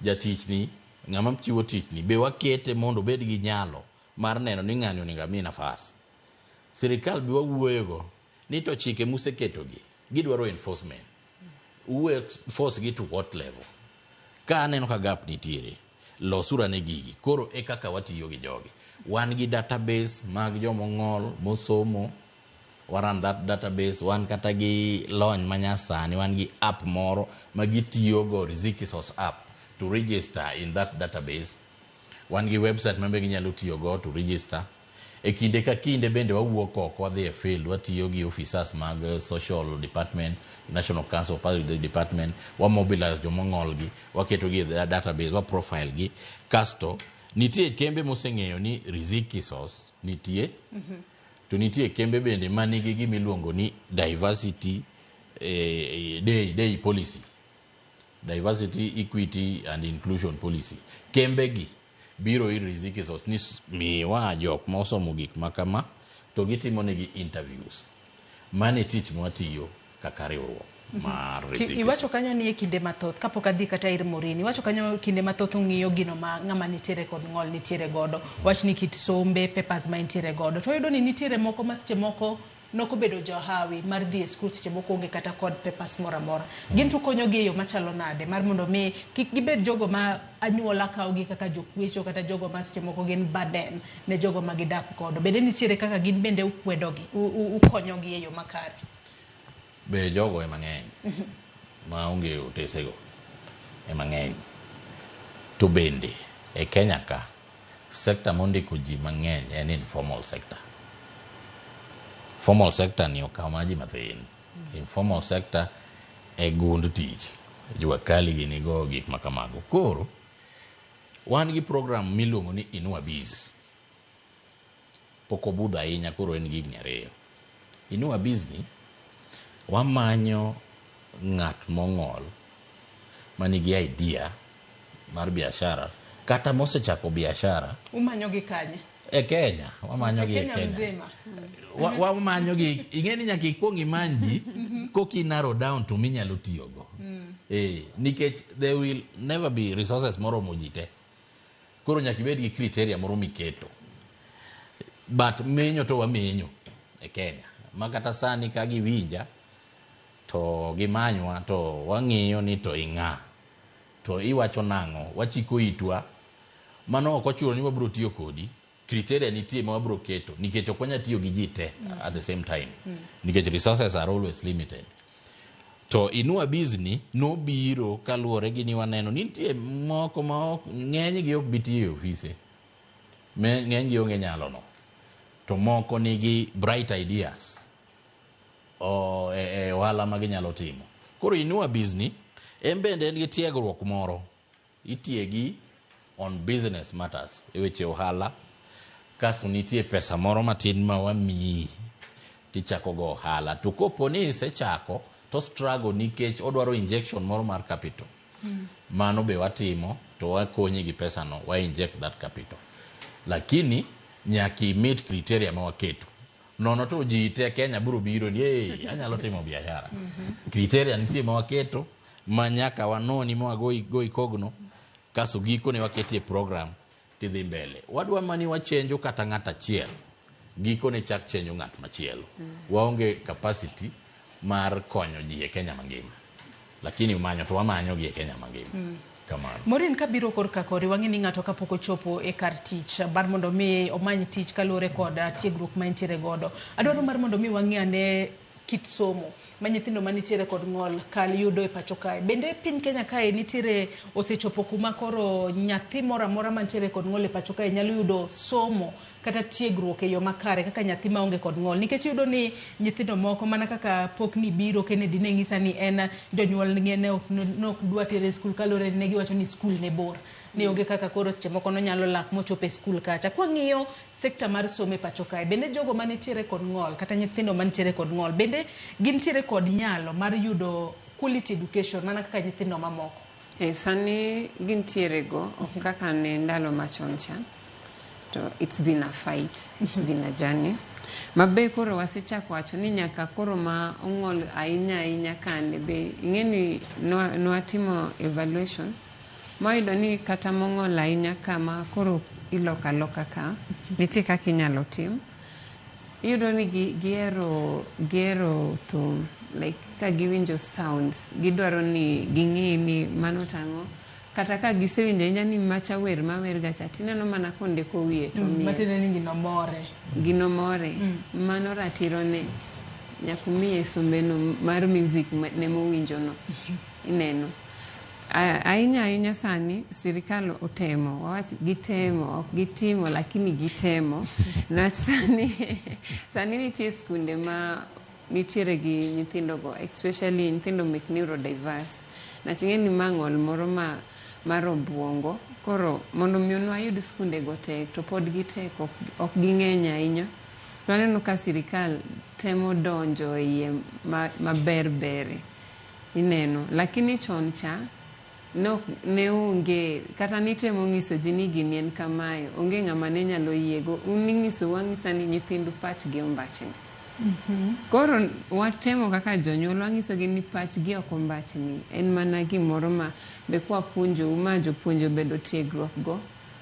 Jatich ni, ng'ama chiwo tich ni, be wakete mondo obed gi nyalo mar neno ni ng'ani onego ami nafas. Sirikal be wawuoyogo ni to chike museketogi, gidwaro enforcement. Uwe enforce gi to what level? Ka aneno ka gap nitiere, losuru ane gigi. Koro e kaka watiyo gi jogi. Wan gi database mag jomong'ol mosomo, waran that database, wan kata gi lony manyasani, wan gi app moro ma gitiyogo, Riziki Source app, to register in that database. Wan gi website ma be ginyalo tiyogo to register. E kinde ka kinde bende wawuok oko wadhi e field, watiyo gi officers mag social department, National Council of Public Department, wa mobilize jomong'ol gi, waketo gi e database, wa profile gi. Kasto, nitie kembe moseng'eyo ni Riziki Source nitie, to nitie kembe bende manigi gima iluongo ni diversity day policy. Diversity, equity and inclusion policy. Kembe gi biro ir Riziki Source ni miwa jok ma osomo gik ma kama to gitimo negi interviews. Mano e tich mwatiyo kaka riwruok mar Riziki Iwacho kanyo ni e kinde mathoth kapok adhi kata ir Maureen, iwacho kanyo kinde mathoth ung'iyo gino ma ng'ama nitiere kod ng'ol nitiere godo, wach ni kit sombe, papers ma entiere godo, to wayudo ni nitiere moko ma seche moko nokobedo johawi mar dhi e skul, seche moko onge kata kod papers moro amora. Gin to konyogi e yo machalo nade mar mondo mi kik gibed jogo ma anyuola kawogi kaka jokwecho kata jogo ma seche moko gin burden ne jogo ma gidak godo. Bende nitiere kaka gin bende ukwedogi, ukonyogi e yo makare? Be jogo ema ng'eny maonge otesego ema ng'eny. To bende e Kenya ka sector mondiko ji mang'eny en informal sector. Formal sector ni okawo mana ji mathin. Informal sector e gund tich. Jua kali gini go gik ma kamago. Koro wan gi program miluongo ni Inua Biz. Pok obudho ahinya koro en gi higni 2. Inua Biz ni wamanyo ng'at mong'ol manigi idea mar biashara kata mosechako biashara. Umanyo gi kanye? E Kenya, wamanyo gi e Kenya Kenya. mzima. Wamanyo gi, ing'e ni nyaka ikuong imany ji koki narrow down to minyalo tiyogo. Nikech there will never be resources moromo ji te. Koro nyaka ibed gi criteria moro miketo. But menyo to wamenyo e Kenya. Ma kata sani ka giwinja to gimanywa to wang'iyo ni to ing'a. To iwacho nang'o, wachiko itwa. Mano ok ochuno ni wabiro tiyo kodi. Criteria nitie ma wabiro keto nikech ok wanyal tiyo gi ji te at the same time. Nikech resources are always limited. To Inua Bizni nobiro kaluwore gi ni waneno ni nitie moko ma ok ng'enygi ok bi tiyo e ofise. Ng'enygi onge nyalo no. To moko nigi bright ideas e ohala ma ginyalo timo. Koro Inua Bizni en bende en gi tiegruok moro. Itiegi on business matters e weche ohala. Kasto nitie pesa moro matin ma wamiyi tichako go ohala. To kopo ni isechako to struggle nikech odwaro injection moro mar capital. Mano be watimo to wakonyi gi pesa no, wa inject that capital. Lakini nyaka i meet criteria ma waketo. Nono to ji te Kenya biro biro ni hey, anyalo timo biashara. Criteria nitie ma waketo ma nyaka wanoni ma wagoi goi kogno kaso gikone waketie program tidhi mbele. Wadwa mani wachenjo kata ng'at achiel, gikone chak chenjo ng'at machielo. Waonge capacity mar konyo ji e Kenya mangima. Lakini manyo to wamanyo gi e Kenya mangima. Kamano. Maureen, kabiro korka kori, wang'e ni ng'ato kapok ochopo e kar tich mar mondo mi omany tich kaluwore kod tiegruok ma entiere godo. Adwaro mar mondo mi wang'e ane kit somo ma nyithindo manitiere kod ng'ol kal yudo e pacho kae. Bende piny Kenya kae nitiere osechopo kuma koro nyathi moro amora mantiere kod ng'ol e pacho kae nyalo yudo somo kata tiegruok e yo makare kaka nyathi maonge kod ng'ol. Nikech iyudo ni nyithindo moko mana kaka pok ni biro Kennedy ne ng'isa ni en jonyuol ne ok dwa tere e skul kaluwore ni ne giwacho ni skul ne bor. Ni onge kaka koro seche moko nonyalo lak mochopo e skul kacha. Kwang'iyo sekta mar somo e pacho kae, bende jogo manitiere kod ng'ol kata nyithindo manitiere kod ng'ol, bende gintiere kod nyalo mar yudo quality education mana kaka nyithindo mamoko? Sani gintiere go, ok kaka ne ndalo machon cha. To it's been a fight, it's been a journey. Mabe koro wasechako wacho ni nyaka koro ma ong'ol ahinya ahinya kande be ing'e ni nwatimo evaluation mwayudo ni kata mong'ol ahinya kama koro iloko aloka ka nitie kaka inyalo tim. Iyudo ni gihero thum, like ka giwinjo sounds gidwaro ni ging'e ni mano tang'o. Kata ka gisewinjo ahinya ni macha wer mawer ga cha, tineno mana kondiko wiye to miel. Matiende ni gino more. Gino more. Mano ratiro ne. Nyaka umiye sombeno mar music ne mowinjo no. Ineno. Ahinya ahinya sani sirikal otemo, wawach gitemo, ok gitimo lakini gitemo. Niwach sani nitie skunde ma nitiere gi nyithindo go, especially nyithindo mek neurodiverse. Niwach ing'e ni ma ng'ol moro ma mar obuongo, koro mondo mi wayud skunde go tek, to pod gitek, ok ging'eny ahinya. To aneno ka sirikal temo donjo iye maber bere. Ineno, lakini chon cha ne onge, kata nitemo ng'iso ji ni gini en kamae, onge ng'ama ne nyalo yiego. Un ing'iso wang'isa ni nyithindu pachgi ombachni. Koro watemo kaka jonyuol wang'isogi ni pachgi ok ombachni, en mana gimoro ma be kwapuonjou ma jopuonje obedo tiegruok go,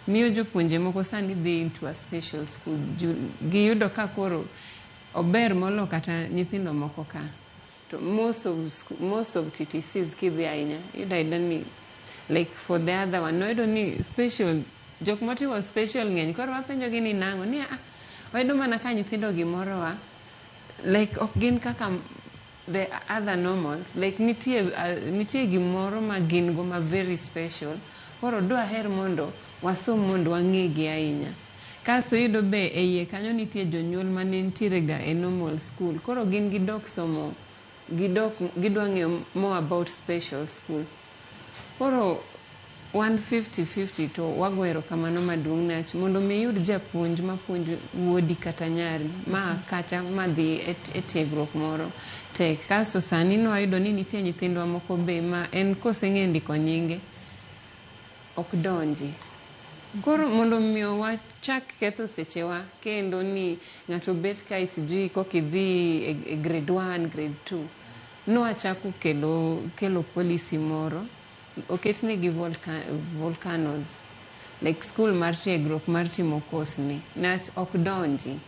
miyo jopuonje moko sani dhi into a special school. Giyudo ka koro ober molo kata nyithindo moko ka. To most of TTCs kidhi ahinya, iyudo ayuda ni like for the other one, noyudo ni special, jok motimo special ng'eny, koro wapenjogi ni nang'o, ni wayudo mana ka nyithindo gimorowa, like ok gin kaka the other normals, like nitie gimoro ma gin go ma very special, koro dwaher mondo wasom mondo wang'egi ahinya. Kasto iyudo be e iye kanyo nitie jonyuol mane nitiere ga e normal school, koro gin gidok somo, gidwa ng'eyo more about special school. Koro 150-50 to wago erokamano maduong' niwach mondo mi iyud japuonj mapuonjo wuodi kata nyari ma kacha madhi e tiegruok moro tek. Kasto sani nwayudo ni nitie nyithindwa moko be ma en koseng'e ndiko nyinge ok donji. Koro mondo mi wachak ketho sechewa kendo ni ng'ato bet kae sijui kokidhi e grade 1, grade 2. Nwachako kelo policy moro, oketnegi volcanoes, like school mar tiegruok mar timo course ni, niwach ok donji.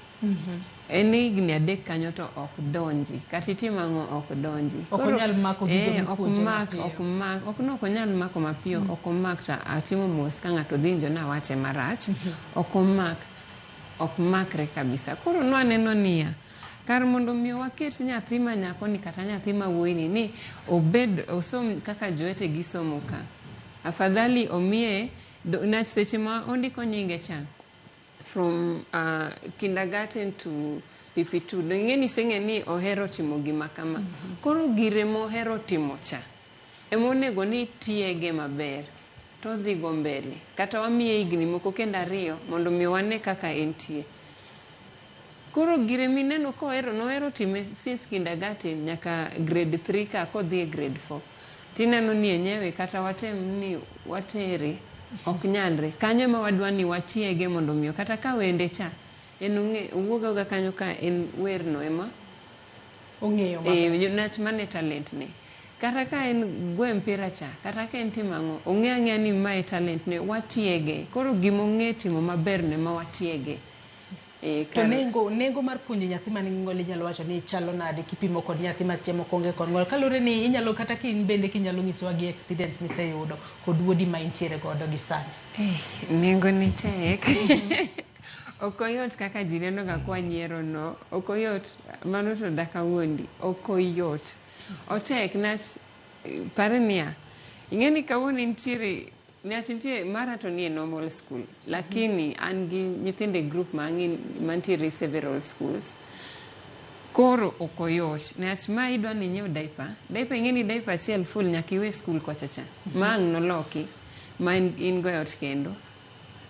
En higni 3 kanyo to ok donji, kata itimo ang'o ok donji. Ok onyal mako gigo mipuonje mapiyo. Ok onyal mako mapiyo, ok omak to atimo mos ka ng'ato dhi winjo nawache marach, ok omak, ok makre kabisa. Koro nwaneno niya, Kar mondo mi waket nyathi ma nyako ni kata nyathi ma wuoyi ni ni obed osom kaka jowetegi somo ka. Afadhali omiye nach seche ma ondiko nyinge cha from kindergarten to PP2 do ing'e ni iseng'e ni ohero timo gima kama. Koro gire mohero timo cha emonego ni tiege maber to odhi go mbele kata wamiye higni moko kendo ariyo mondo mi wane kaka entie. Koro gire mineno kohero nohero time since kindergarten nyaka grade 3 ka kodhi e grade 4 tineno ni enyewe kata watem ni watere ok nyalre. Kanyo ema wadwa ni watiege mondo miyo kata ka wende cha en ong'e owuog awoga kanyo ka en werno ema ong'eyo maber. Nach mane talent ne. Kata ka en gwe mpira cha, kata ka en timo ang'o, ong'e ang'eya ni mae talent ne, watiege. Koro gima ong'e timo maber no ema watiege. To nengo mar puonjo nyathi man gi ng'ol inyalo wacho ni chalo nade kipimo kod nyathi ma seche moko onge kod ng'ol? Kaluwore ni inyalo kata ka in bende kinyalo nyisowa gi experience miseyudo kod wuodi ma intiere godo gi sani. Nengo ne tek. Ok oyot kaka ji neno ga kwa nyiero no. Ok oyot, mano to dak awuondi. Ok oyot. Otek nach par niya, ing'e ni kawuono nitiere Niach nitie mara to nie normal school lakini an gi nyithindo e group ma ang'e mantiere several schools. Koro ok oyot niach ma idwa ni inyiew diaper, diaper ing'e ni diaper achiel full nyaka iwe school kocha cha ma ang' noloki ma in go e ot kendo.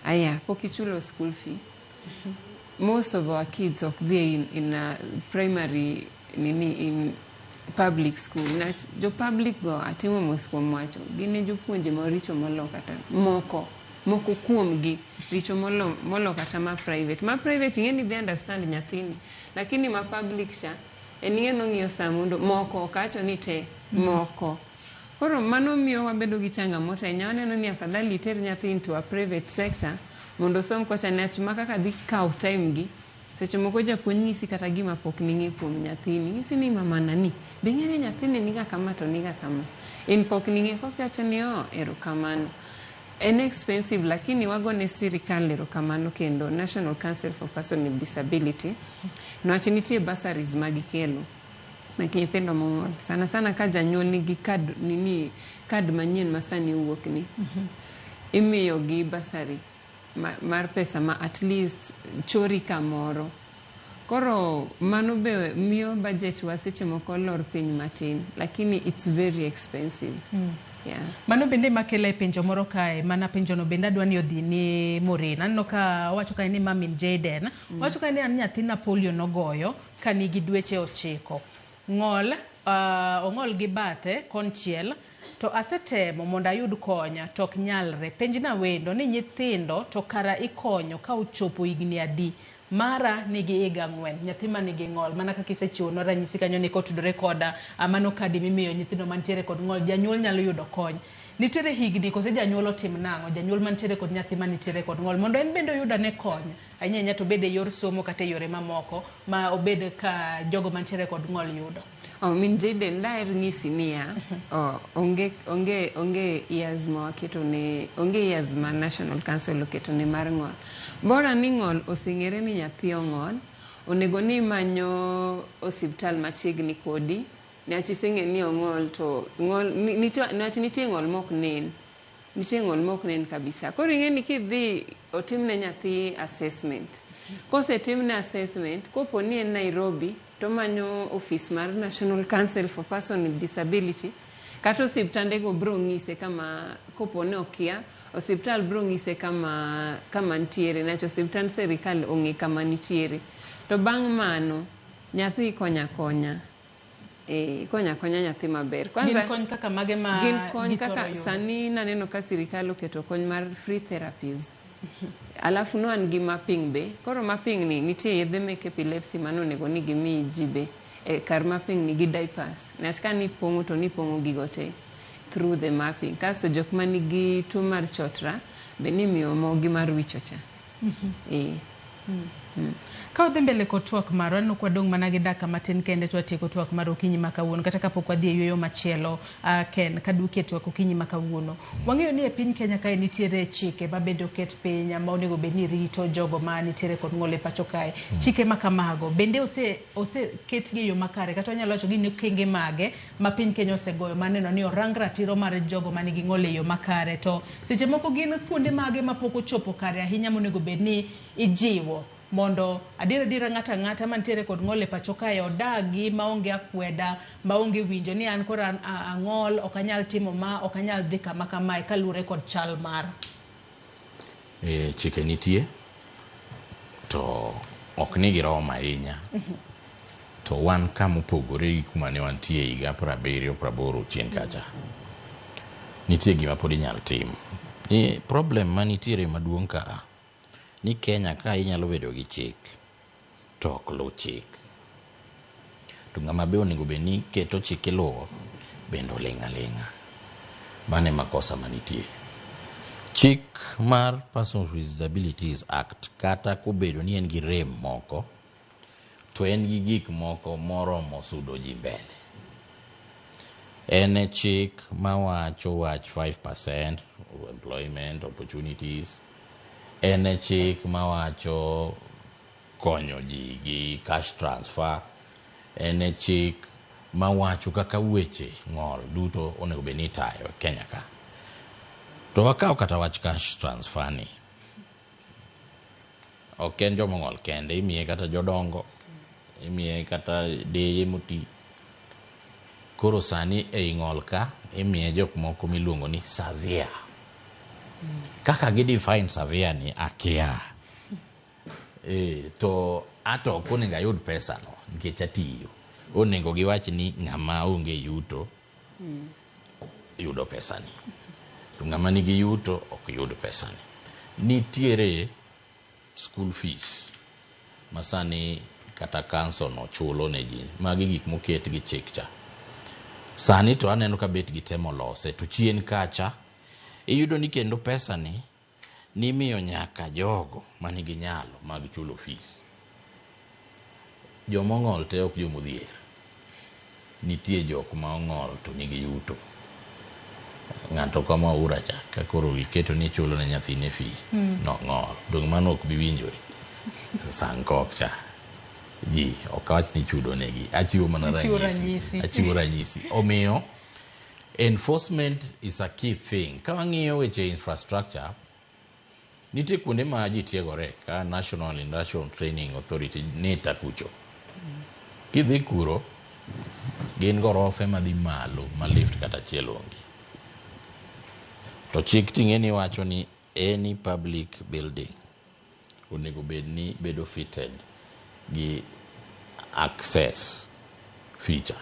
Aya pok ichulo school fee. Most of our kids ok dhi in a primary nini in public school. Nach jo public go atimo mos kuom wacho gin e jopuonje maricho molo kata moko moko kuom gi richo molo, molo kata ma private. Ma private ing'e ni dhi understand nyathini lakini ma public cha en ing'e nong'iyo saa mondo moko ok awacho ni te moko. Koro mano miyo wabedo gi changamoto ahinya. Waneno ni afadhali iter nyathi into a private sector mondo osom kocha niach ma kaka dhi kawo time gi seche moko japuonj nyisi kata gima pok ning'e kuom nyathini nyisi ni mama nani be ing'e ni nyathini niga kama to niga kama in pok ning'e kokiwacho ni oh erokamano en expensive lakini wagone sirikal erokamano kendo National Council for Person with Disability niwach nitie bursaries ma gikelo mek nyithindo mong'ol sana sana ka janyuol nigi kad nini kad manyien ma sani owuok ni imiyo gi bursary mar pesa ma at least chori kamoro. Koro mano be miyo budget wa seche moko lor piny matin lakini it's very expensive. Yeah. Mano bende makela e penjo moro kae, mana penjono bende adwa ni odhi ni Maureen. Aneno ka owacho kae ni mamin Jaden, owacho kae ni an nyathina polio nogoyo ka nigi dweche 9. Ng'ol, ong'ol gi bathe konchiel to asetemo mondo ayud konya to ok nyalre. Penjna wendo ni nyithindo to kara ikonyo ka ochopo higni adi? Mara nigi higa 4, nyathi ma nigi ng'ol. Mana kaka isechiwonwa ranyisi kanyo ni kotudore koda mano kadi mimiyo nyithindo mantiere kod ng'ol, janyuol nyalo yudo kony. Nitiere higni kose janyuol otim nang'o? Janyuol mantiere kod nyathi manitiere kod ng'ol mondo en bende oyud ane kony. Ahinya ahinya to obed e yor somo kata e yore mamoko ma obed ka jogo mantiere kod ng'ol yudo. Oh, min Jaden daher nyisi niya, oh, onge years ma waketo ne, onge years ma National Council oketo ne mar ng'ol. Bora ni ng'ol oseng'ere ni nyathi ong'ol, onego ni imanyo osiptal machiegni kodi, niwach iseng'e ni ong'ol to ng'ol niwach nitie ng'ol mok nen. Nitie ng'ol mok nen kabisa. Koro ing'e ni kidhi otimne nyathi assessment. Kosetimne assessment, kopo ni en Nairobi, to manyo office mar National Council for Person with Disability, kata osiptandego bro ng'ise kama kopo ni okia, osiptal bro ng'ise kama nitiere, niwach osiptand sirikal ong'e kama nitiere. To bang' mano, nyathi ikonyo akonya. Ikonyo akonya nyathi maber. Gin kony kaka mage ma Gin kony githoro kaka yudo? sani naneno ka sirikal oketo kony mar free therapies. Alafu no an gi mapping be. Koro mapping ni nitie yedhe mek epilepsy mano onego ni gimi ji be. Kar mapping ni gi diapers. Niwach ka nipong'o to nipong'o gigo te through the mapping. Kasto jok manigi tuo mar chotra be nimiyo mogi mar wicho cha. Ka wadhi mbele kod twak marwa, aneno ka wadong' mana gi dakika matin kende to watieko twak mar okinyi ma kawuono, kata kapok wadhi e yueyo machielo. Ken, kaduoki e twak okinyi ma kawuono. Wang'eyo ni e piny Kenya kae nitiere chike ma bende oket piny ma onego bed ni rito jogo ma nitiere kod ng'ol e pacho kae. Chike ma kamago bende ose oseketgi e yo makare kata wanyalo wacho ni okenge mage ma piny Kenya osegoyo mar neno ni orang ratiro mar jogo manigi ng'ol e yo makare to seche moko gin kuonde mage mapok ochopo kare ahinya monego bed ni ijiwo mondo adier adiera ng'ato ang'ata mantiere kod ng'ol e pacho kae odagi maonge akweda maonge winjo ni an koro ang'ol ok anyal timo ma ok anyal dhi kama kamae kaluwore kod chal mara. Chike nitie to ok ni giromo ahinya to wan kama opogore gi kuma ne wantie higa 70 80 chien kacha. Nitie gima pod inyal tim. Ni problem manitiere maduong' ka ni Kenya ka inyalo bedo gi chik to ok luw chik. To ng'ama be onego bed ni keto chik iluwo bende oling' aling'a. Mano e makosa manitie. Chik mar Persons with Disabilities Act kata kobedo ni en gi rem moko to en gi gik moko moromo sudo ji mbele. En e chik mawacho wach 5% employment opportunities. En e chik mawacho konyo ji gi cash transfer. En e chik mawacho kaka weche ng'ol duto onego bed ni itayo e Kenya ka. To wakaw kata wach cash transfer ni. Ok en joma ong'ol kende, imiye kata jodongo, imiye kata deye moti. Koro sani ei ng'ol ka imiye jok moko miluongo ni severe. Kaka gi define severe ni akia. To ato ok onego ayud pesa no nikech atiyo. Onego giwach ni ng'ama onge yuto yudo pesa ni. To ng'ama nigi yuto ok yud pesa ni. Nitiere school fees ma sani kata council no chulo ne ji. Magi gik moket gi chik cha. Sani to aneno ka bet gitemo lose to chien kacha iyudo ni kendo pesa ni nimiyo nyaka jogo manigi nyalo mag chulo fees. Joma ong'ol te ok jomodhier. Nitie jok ma ong'ol to nigi yuto. Ng'ato kama Aura cha ka koro iketo ni ichulo ne nyathine fee nong'ol. Dong' mano ok bi winjore. Sankok cha. Ji ok awach ni chudo negi. Achiwo mana Ichiwo ranyisi. ranyisi. Achiwo ranyisi. Omiyo enforcement is a key thing. Ka wang'iyo weche infrastructure, nitie kuonde ma ji tiegore ka National Industrial Training Authority NITA kucho. Kidhi kuro, gin gorofe madhi malo ma lift kata achiel onge. To chik ting'e ni wacho ni any public building onego bed ni bedo fitted gi access feature.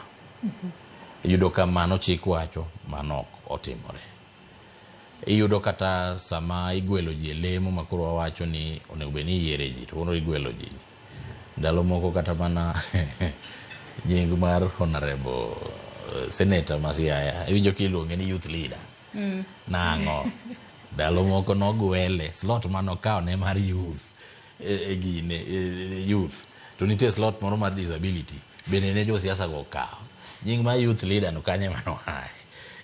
Iyudo ka mano chik wacho, mano ok otimore. Iyudo kata sama igwelo ji e lemo ma koro wawacho ni onego bed ni iyiere ji to koro igwelo ji. Ndalo moko kata mana nying mar honorable senator ma Siaya iwinjo kiluonge ni youth leader. Nang'o? Ndalo moko nogwele slot manokawo ne mar youth e gine youth to nitie slot moro mar disability bende ne josiasa go okawo. Nying mar youth leader no kanye manoaye?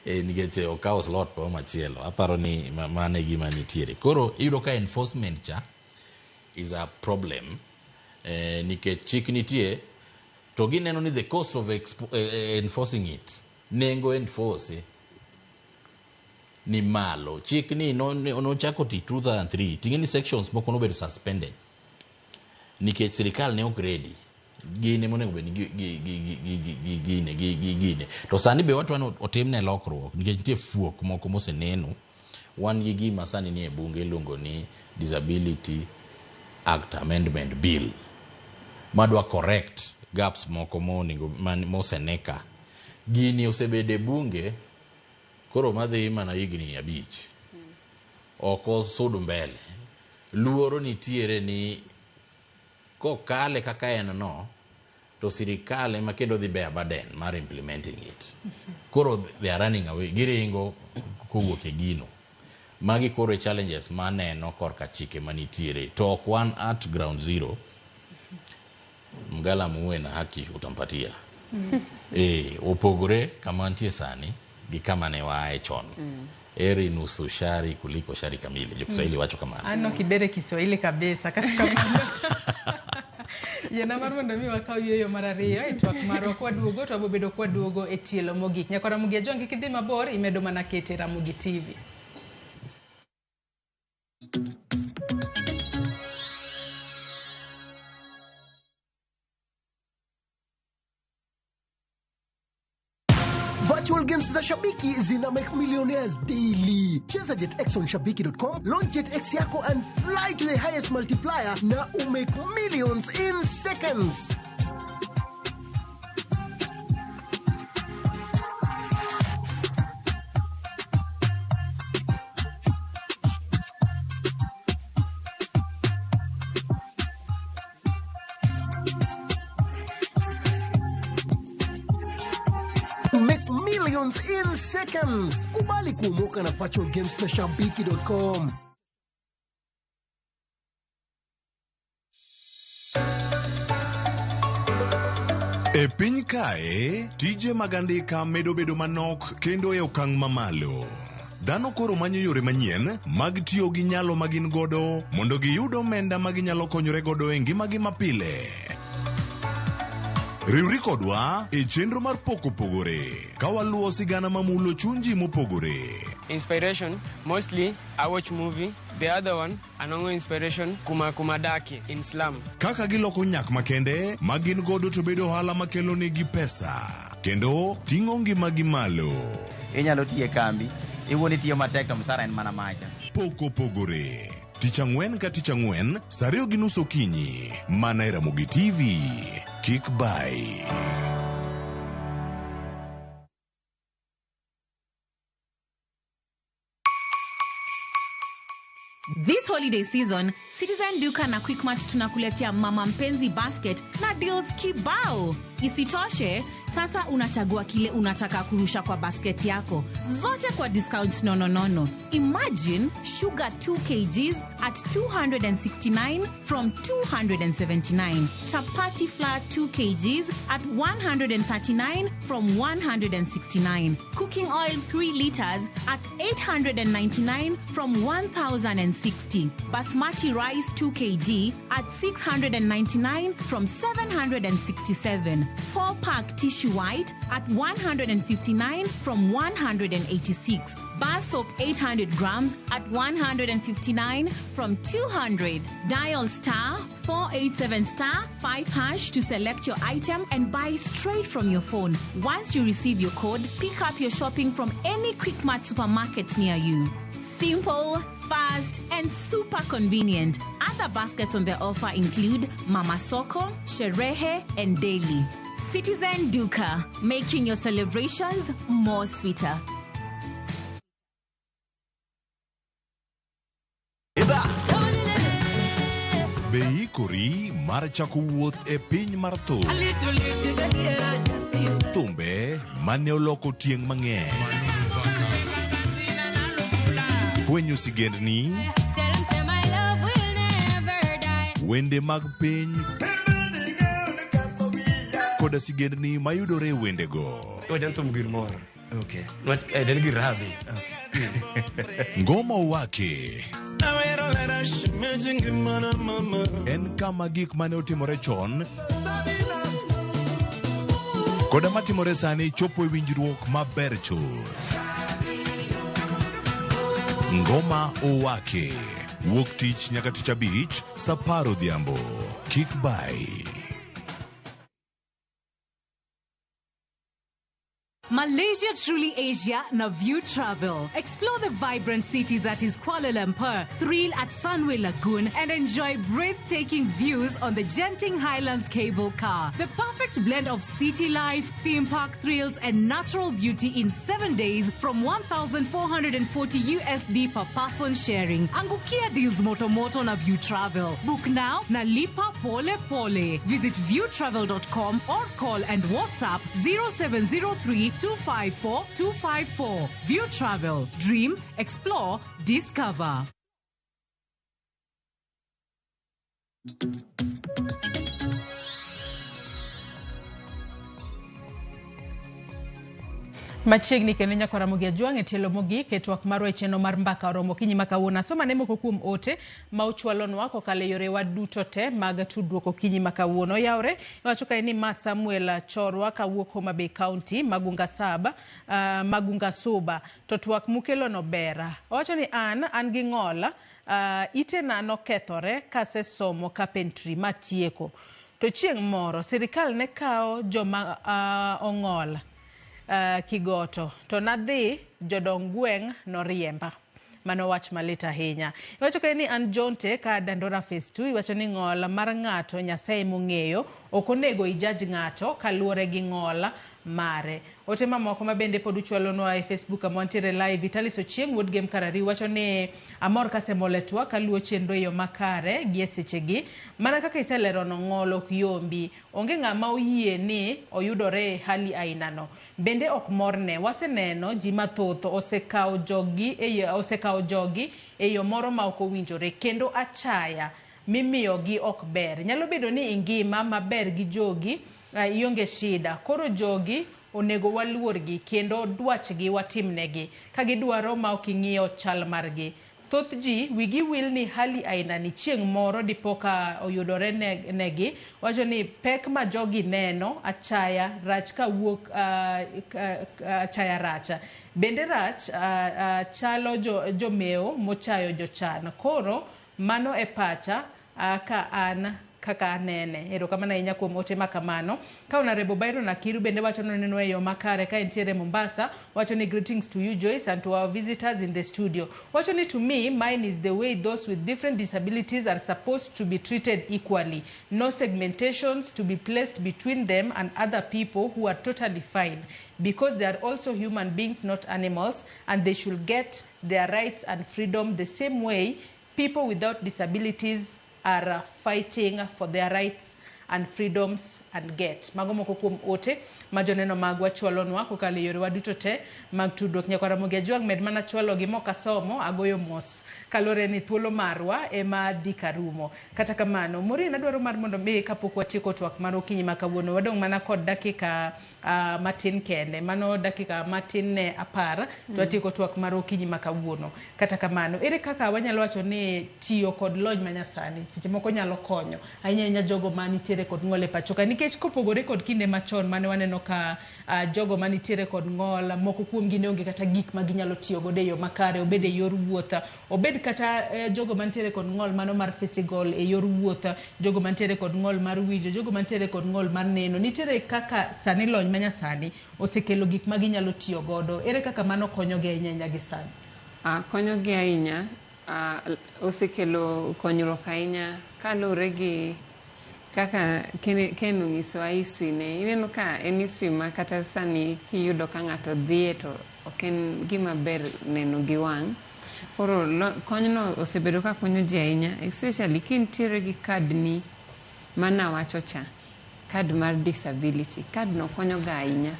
Nikech okawo slot moro machielo. Aparo ni mano e gima nitiere. Koro iyudo ka enforcement cha is a problem nikech chik nitie to gineno ni the cost of enforcing it nengo enforce ni malo. Chik ni nochako ti 2003 ting'e ni sections moko nobedo suspended nikech sirikal ne ok ready. Gin ema onego bed ni gine. To sani be watwa ni otimne lokruok nikech nitie fuok moko moseneno. Wan gi gima sani nie bunge iluongo ni Disability Act Amendment Bill madwa correct gaps moko monego moseneka. Gini osebedo e bunge koro madhi mana higni 5. Ok osud mbele. Luoro nitiere ni kokale kaka en no to sirikal ema kendo dhi bear burden mar implementing it. Koro they are running away. Giringo kowuok e gino. Magi koro e challenges maneno korka chike manitiere, to ok wan at ground zero. Mgala muwe na haki utampatia. Opogore kama nitie sani gi kama ne waaye chon. Eri nusu shari kuliko shari kamili. Jo Kiswahili wacho kamano. Ano kibere Kiswahili kabisa. Kata kamano. Yiena mar mondo mi wakaw yueyo mar ariyo e twak marwa kwaduogo to wabobedo kwaduogo e tielo mogik. Nyakwa Ramogi Ajwang' kik idhi mabor, imedo mana kete Ramogi TV. Virtual games za Shabiki zina make millionaires daily. Cheza JetX on shabiki.com, launch JetX yako and fly to the highest multiplier na umake millions in seconds. Make millions in seconds. Kubali kuomoka na virtual games na shabiki.com. E piny kae, tije mag andika medo bedo manok kendo e okang' mamalo. Dhano koro manyo yore manyien mag tiyo gi nyalo ma gin godo mondo giyud omenda ma ginyalo konyore godo e ngimagi mapile. Riwri kodwa e chenro mar Pok Opogore ka waluwo sigana mamulo chuny ji mopogore. Inspiration, mostly I watch movie. The other one, anongo inspiration, kuma kumadaki in slum. Kaka giloko nyak makende ma gin godo to bedo ohala makelo negi pesa kendo ting'o ngimagi malo. Inyalo tiyo e kambi, iwuon itiyo matek to msara en mana macha. Pok Opogore. Tich ang'wen ka tich ang'wen, saa 2:30 okinyi, mana e Ramogi TV. Kik bai. This holiday season, Citizen Duka na Quickmart tunakuletea Mama Mpenzi Basket na deals kibao. Isitoshe, sasa unachagua kile unataka kurusha kwa basket yako. Zote kwa discounts nono nono. Imagine sugar 2 kgs at 269 from 279. Chapati flour 2 kgs at 139 from 169. Cooking oil 3 liters at 899 from 1,060. Basmati rice 2 kg at 699 from 767. 4-pack tissue white at 159 from 186. Bar soap 800 grams at 159 from 200. Dial star 487 star 5 hash to select your item and buy straight from your phone. Once you receive your code, pick up your shopping from any Quickmart supermarket near you. Simple, fast, and super convenient. Other baskets on the offer include Mama Soko, Sherehe, and Daily. Citizen Duka, making your celebrations more sweeter. Be iikori mar chako wuoth e piny mar thum? Thumbe mane oloko tieng' mang'eny. Fwenyo sigendni, wende mag piny koda sigendni mayudore e wendego. Okay. Ngoma Wake en kama gik mane otimore chon koda matimore sani chopo e winjruok maber chuth. Ngoma Owake wuok tich nyaka tich abich saa 10 odhiambo. Kik bai. Malaysia Truly Asia na View Travel. Explore the vibrant city that is Kuala Lumpur, thrill at Sunway Lagoon, and enjoy breathtaking views on the Genting Highlands cable car. The perfect blend of city life, theme park thrills, and natural beauty in 7 days from 1,440 USD per person sharing. Angukia deals moto moto na View Travel. Book now na lipa pole pole. Visit viewtravel.com or call and WhatsApp 0703 254 254. View Travel. Dream, explore, discover. Machiegni kendo nyaka Ramogi Ajwang' e tielo mogik e twak marwa e chenro mar mbaka oromo okinyi ma kawuono. Asoma ne moko kuom ote ma uchwalonwa kokalo e yorewa duto te mag tudruok okinyi ma kawuono. Oyawre iwacho kae ni ma Samuel Chorwa kawuok Homa Bay County, Magunga Saba, Magunga Suba. To twak mukelono ber. Owacho ni an gi ng'ol, itena nokethore kasesomo carpentry matieko. To chieng' moro sirikal ne kawo joma ong'ol Kigoto to nadhi jodong gweng' noriemba. Mano wach malit ahinya. Iwacho kae ni an Jonte ka Dandora Phase 2 iwacho ni ng'ol mar ng'ato Nyasaye mong'eyo ok onego ijaj ng'ato kaluwore gi ng'ol mare. Ote mamoko ma bende pod uchwalonwa e Facebook kama wantiere live. Vitalis Ochieng' wuod Gem Karari wacho ni amor kasemol e twak kaluwo chenro e yo makare gi e sechegi. Mana kaka iselerono ng'ol ok yombi. Onge ng'ama oyie ni oyudore e hali ainano. Bende ok morne. Waseneno ji mathoth osekawo jogi e yo moro ma ok owinjore kendo achaya mimiyogi ok ber. Nyalo bedo ni ingima maber gi jogi ionge shida. Koro jogi onego waluorgi kendo dwachgi watimnegi ka gidwaro ma ok ing'iyo chal margi. Thoth ji wigi wil ni hali ainani chieng' moro dipo ka oyudore negi. Wacho ni pek ma jogi neno achaya rach kawuok achaya rach. Bende rach chalo jomeo mochayo jochan. Koro mano e pacha ka an kaka anene. Erokamano ahinya kuom ote ma kamano. Ka Honorable Byron Akiru bende wacho ni oneno e yo makare ka entiere Mombasa. Wacho ni greetings to you Joyce and to our visitors in the studio. Wacho ni to me mine is the way those with different disabilities are supposed to be treated equally. No segmentations to be placed between them and other people who are totally fine. Because they are also human beings, not animals, and they should get their rights and freedom the same way people without disabilities are fighting for their rights and freedoms and get. Mago moko kuom ote ma joneno magwa chwalonwa kokalo e yorewa duto te mag tudruok. Nyaka Ramogi Ajwang' med mana chwalogi mok asomo agoyo mos kaluwore ni thuolo marwa ema dhi karumo. Kata kamano, Maureen adwaro mar mondo mi kapok watieko twak mar okinyi ma kawuono wadong' mana kod dakika matin kende, mano dakika matin ne 10 to watieko twak mar okinyi ma kawuono. Kata kamano, ere kaka wanyalo wacho ni tiyo kod lony manyasani seche moko nyalo konyo ahinya ahinya jogo manitiere kod ng'ol e pacho ka, nikech kopogore kod kinde machon mane waneno ka jogo manitiere kod ng'ol moko kuomgi ne onge kata gik ma ginyalo tiyo godo e yo makare, obed e yor wuoth, obed kata jogo mantiere kod ng'ol mano mar physical e yor wuoth, jogo mantiere kod ng'ol mar winjo, jogo mantiere kod ng'ol mar neno. Nitiere kaka sani lony manyasani osekelo gik ma ginyalo tiyo godo. Ere kaka mano konyogi ahinya ahinya gi sani? Konyogi ahinya, osekelo konyruok ahinya kaluwore gi kaka Ken onyisowa history ne. Ineno ka en history ma kata sani kiyudo ka ng'ato dhiye to ok en gima ber neno gi wang'. Koro konyno osebedo ka konyo ji ahinya, especially kintiere gi kad ni manawacho cha, kad mar disability. Kad no konyo ga ahinya.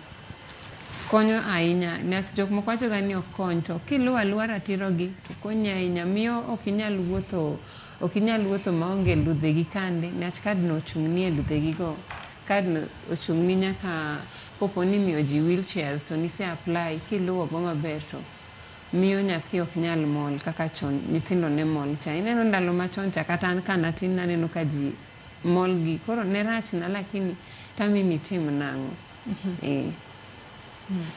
Konyo ahinya. Jok moko wacho ga ni ok kony, to kiluwo aluwa ratiro gi to konyi ahinya. Miyo ok inyal wuotho maonge ludhe gi kande, niwach kad no ochung' ni e ludhe gi go. Kad no ochung' ni nyaka kopo ni imiyo ji wheelchairs to nise apply, kiluwo go maber to miyo nyathi ok nyal mol kaka chon nyithindo ne mol cha. Ineno ndalo machon cha, kata an ka natin naneno ka ji mol gi, koro ne rachna lakini tami ni tim nang'o.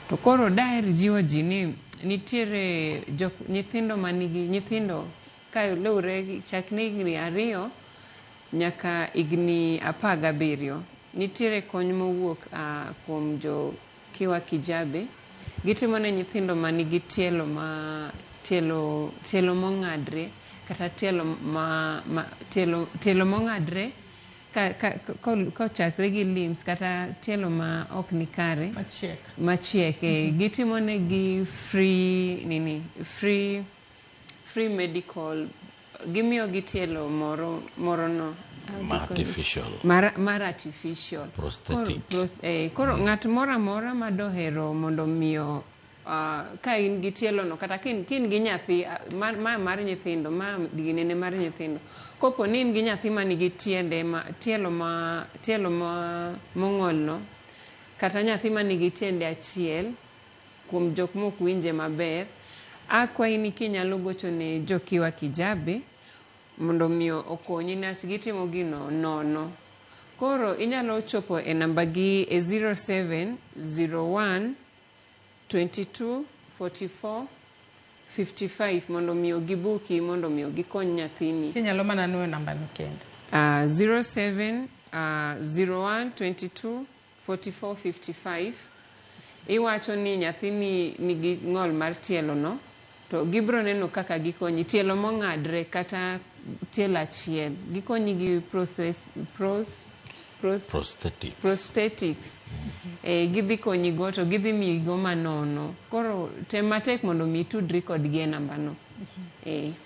To koro daher jiwo ji ni nitiere nyithindo manigi nyithindo ka luwore chakne higni 2 nyaka higni 17 nitiere kony mowuok kuom jo Kiwa Kijabe. Gitimo ne nyithindo manigi tielo mong'adre kata tielo mong'adre kochakre gi limbs kata tielo ma ok ni kare machiek. Gitimo negi free free medical. Gimiyo gi tielo moro no Ma artificial. Mar artificial. Prosthetic. Koro ng'at moro amora madohero mondo miyo ka in gi tielo no kata ka in gi nyathi mar nyithindo ma ginene mar nyithindo, kopo ni in gi nyathi manigi tiende ma tielo ma mong'ol no, kata nyathi manigi tiende achiel, kuom jok mok winje maber, akwayi ni kinyalo gocho ne Jokiwa Kijabe mondo miyo okonyi niwach gitimo gino nono. Koro inyalo chopo e namba gi e 0701 22 44 55 mondo miyo gibuki, mondo miyo gikony nyathini. Inyalo mana nuoyo namba no kendo. 07 01 22 44 55. Iwacho ni nyathini nigi ng'ol mar tielo no, to gibro neno kaka gikonyi. Tielo mong'adre kata tielo achiel, gikonyi gi prosthetics. Prosthetics. Gidhi konyi go to gidhi miyi go manono. Koro tem matek mondo mi itudri kodgi e namba no.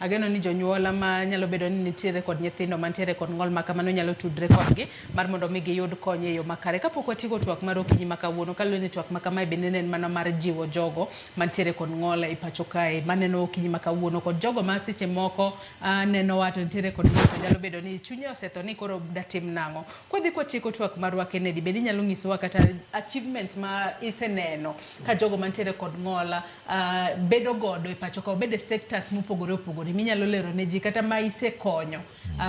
Ageno ni jonyuola ma nyalo bedo ni nitiere kod nyithindo mantiere kod ng'ol ma kamano nyalo tudre kodgi mar mondo mi giyud kony e yo makare. Kapok watieko twak mar okinyi ma kawuono, kaluwore ni twak ma kamae bende ne en mana mar jiwo jogo mantiere kod ng'ol e pacho kae maneno okinyi ma kawuono, kod jogo ma seche moko neno wa to nitiere kod ng'ol to nyalo bedo ni chunye osetho ni koro datim nang'o. Kwadhi kwatieko twak marwa Kennedy, bende inyalo nyisowa kata achievements ma iseneno ka jogo mantiere kod ng'ol bedo godo e pacho ka, obed e sectors mopogore opogore minyalo lero ne ji kata ma isekonyo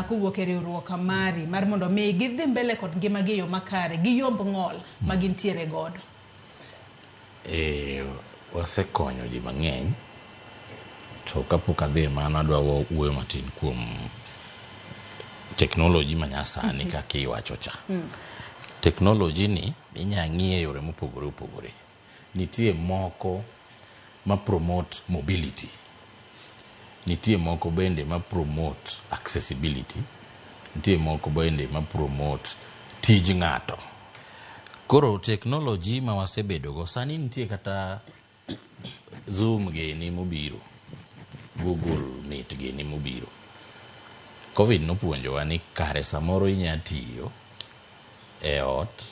kowuok e riwruok mari mar mondo mi gidhi mbele kod ngimagi e yo makare, giyomb ng'ol ma gintiere godo. Wasekonyo ji mang'eny, to kapok adhi e mano adwa wuoyo matin kuom teknoloji manyasani kaka iwacho cha. Teknoloji ni inya ng'iye yore mopogore opogore. Nitie moko ma promote mobility, nitie moko bende ma promote accessibility, nitie moko bende ma promote tij ng'ato. Koro teknoloji ma wasebedo go sani nitie kata Zoom gini mobiro, Google Meet gini mobiro. Covid nopuonjowa ni kare samoro inya tiyo e ot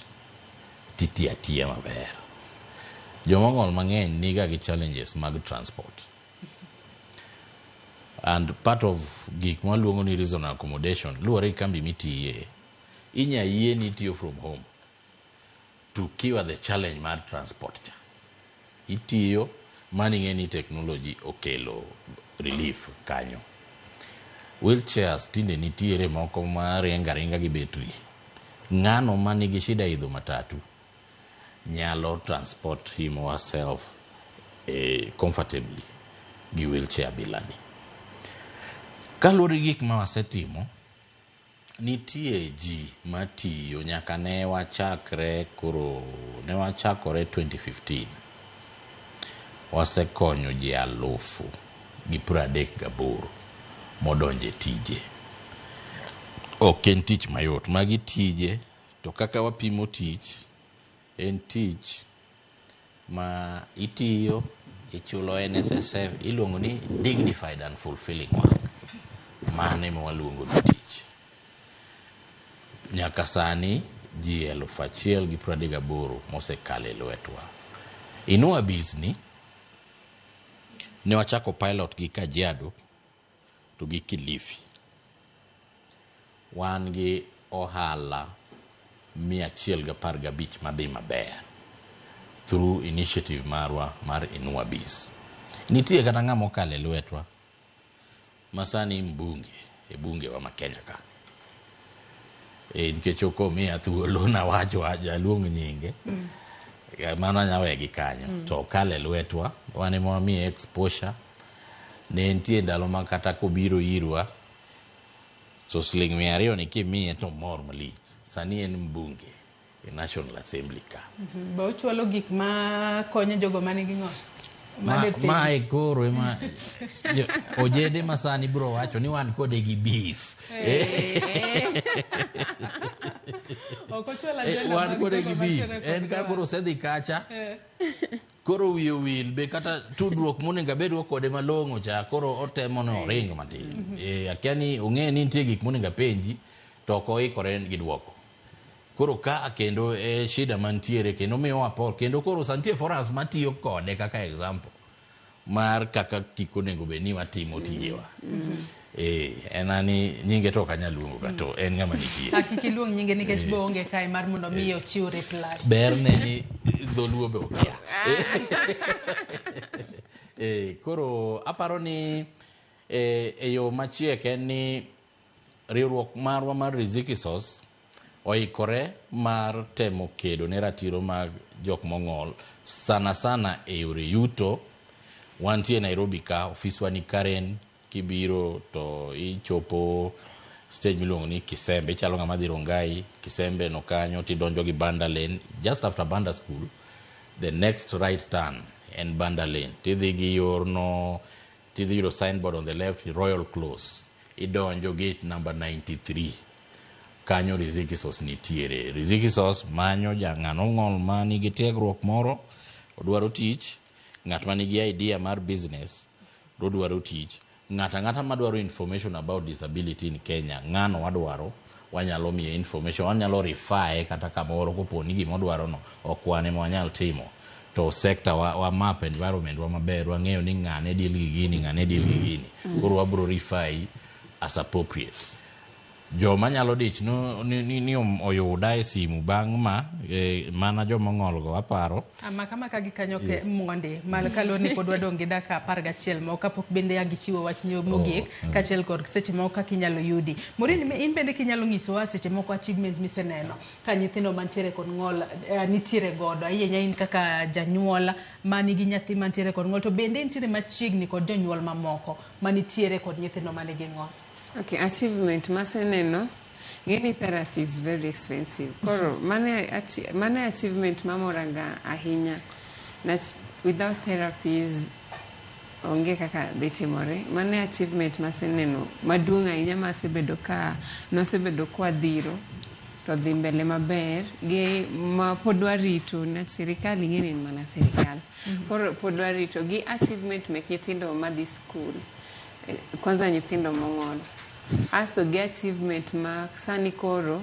titiyo atiya maber. Joma ong'ol mang'eny niga gi challenges mag transport. And part of gik mwaluongo ni reasonable accommodation luwore gi kambi mitiye. Inya yie ni itiyo from home to cure the challenge mar transport cha. Itiyo mano ing'e ni technology okelo relief kanyo. Wheelchairs tinde nitiere moko ma ringo aringa gi betri. Ng'ano manigi shida idho matatu nyalo transport him or herself comfortably gi wheelchair bilani. Kaluwore gi gik ma wasetimo, nitie ji matiyo nyaka ne wachakre, koro ne wachakore 2015. Wasekonyo ji 38,000 modonjo e tije. Ok en tich mayot, magi tije, to kaka wapimo tich, en tich ma itiyo, ichulo NSSF, iluongo ni dignified and fulfilling work. Mano ema waluongo ni tich. Nyaka sani ji 1,038 mosekalo e lwetwa. Inua Biz ni ne wachako pilot gi Kajiado to gi Kilifi. Wan gi ohala 115 madhi maber through initiative marwa mar Inua Biz. Nitie kata ng'ama okalo e lwetwa ma sani mbunge e bunge wa ma Kenya ka. Nikech ok omiya thuolo nawach wach aluong nyinge. Mano anya wegi kanyo. To okalo e lwetwa, wan ema wamiye exposure. Ne nitie ndalo ma kata kobiro irwa, so siling 200 ni kimiye to mor malich. Sani en mbunge e National Assembly ka. Be ochwalo gik ma konyo jogo manigi ng'ol? Mane piny. Mae koro ema ojende ma sani biro wacho ni wan kode gi beef. Ok ochwal agenda Wan mag kode jogo gi beef. mantiere kod En ka ng'ol. koro osedhi kacha, koro wiye owil be kata tudruok monego abedgo kode malong'o cha, koro otemo ni oring matin. Akia ni ong'e ni nitie gik monego apenji. To ok oikore gi dwoko. Koro ka kendo e shida mantiere kendo miyo wapor kendo koro sa nitie forums matiyo kode kaka example mar kaka kik onego bed ni watimo tijewa. En ani nyinge to ok anyal luongo ka to en ng'ama nitie. Kik iluong nyinge nikech bo onge kae mar mondo mi ochiw reply. Berne ni dholuo be okia. Koro aparo ni e yo machiek en ni riwruok marwa mar Riziki Source oikore mar temo kedo ne ratiro mag jok mong'ol sana sana e yore yuto. Wantie Nairobi ka, ofiswa ni Karen, kibiro to ichopo stage miluongo ni Kisembe, ichalo ng'ama dhi Rongai, Kisembe no kanyo tidonjo gi Banda Lane, just after Banda School, the next right turn en Banda Lane. Tidhi gi yorno, tidhi yudo signboard on the left, Royal Close. Idonjo gate number 93. Kanyo Riziki Source nitiere. Riziki Source manyo jang'ano ng'ol ma nigi tiegruok moro, odwaro tich, ng'at ma nigi idea mar business, odwaro tich, ng'at ang'ata madwaro information about disability in Kenya, ng'ano wadwaro, wanyalo miye information, wanyalo refer kata kamoro kopo ni gima odwaro no ok wan ema wanyal timo. To sector wa map environment wa maber, wang'eyo ni ng'ane deal gi gini, ng'ane deal gi gini. Koro wabro refer as appropriate. Joma nyalo dich no, ni oyuda e simu bang' ma mana joma ong'ol go aparo. Ama kama ka gi kanyo ke mondi mal kaluwore ni pod wadong' gi dakika 11 moko kapok bende ya gichiwo wach mogik kaachiel kod seche moko kaka inyalo yudi. Maureen, in bende kinyalo nyisowa seche moko achievement miseneno ka nyithindo mantiere kod ng'ol nitiere godo ahinya in kaka janyuol manigi nyathi mantiere kod ng'ol to bende intiere machiegni kod jonyuol mamoko manitiere kod nyithindo manigi ng'ol. Okay, achievement maseneno, ng'eni therapy is very expensive. Koro mane achievement mamoraga ahinya. Without therapies onge kaka dhi timore. Mane achievement maseneno maduong' ahinya masebedo ka nosebedo kwadhiro to dhi mbele maber gi ma pod warito na sirikal ing'eni en mana sirikal. Koro pod warito gi achievement mek nyithindo madhi school. Kwanza nyithindo mong'ol. Aso gi achievement ma sani koro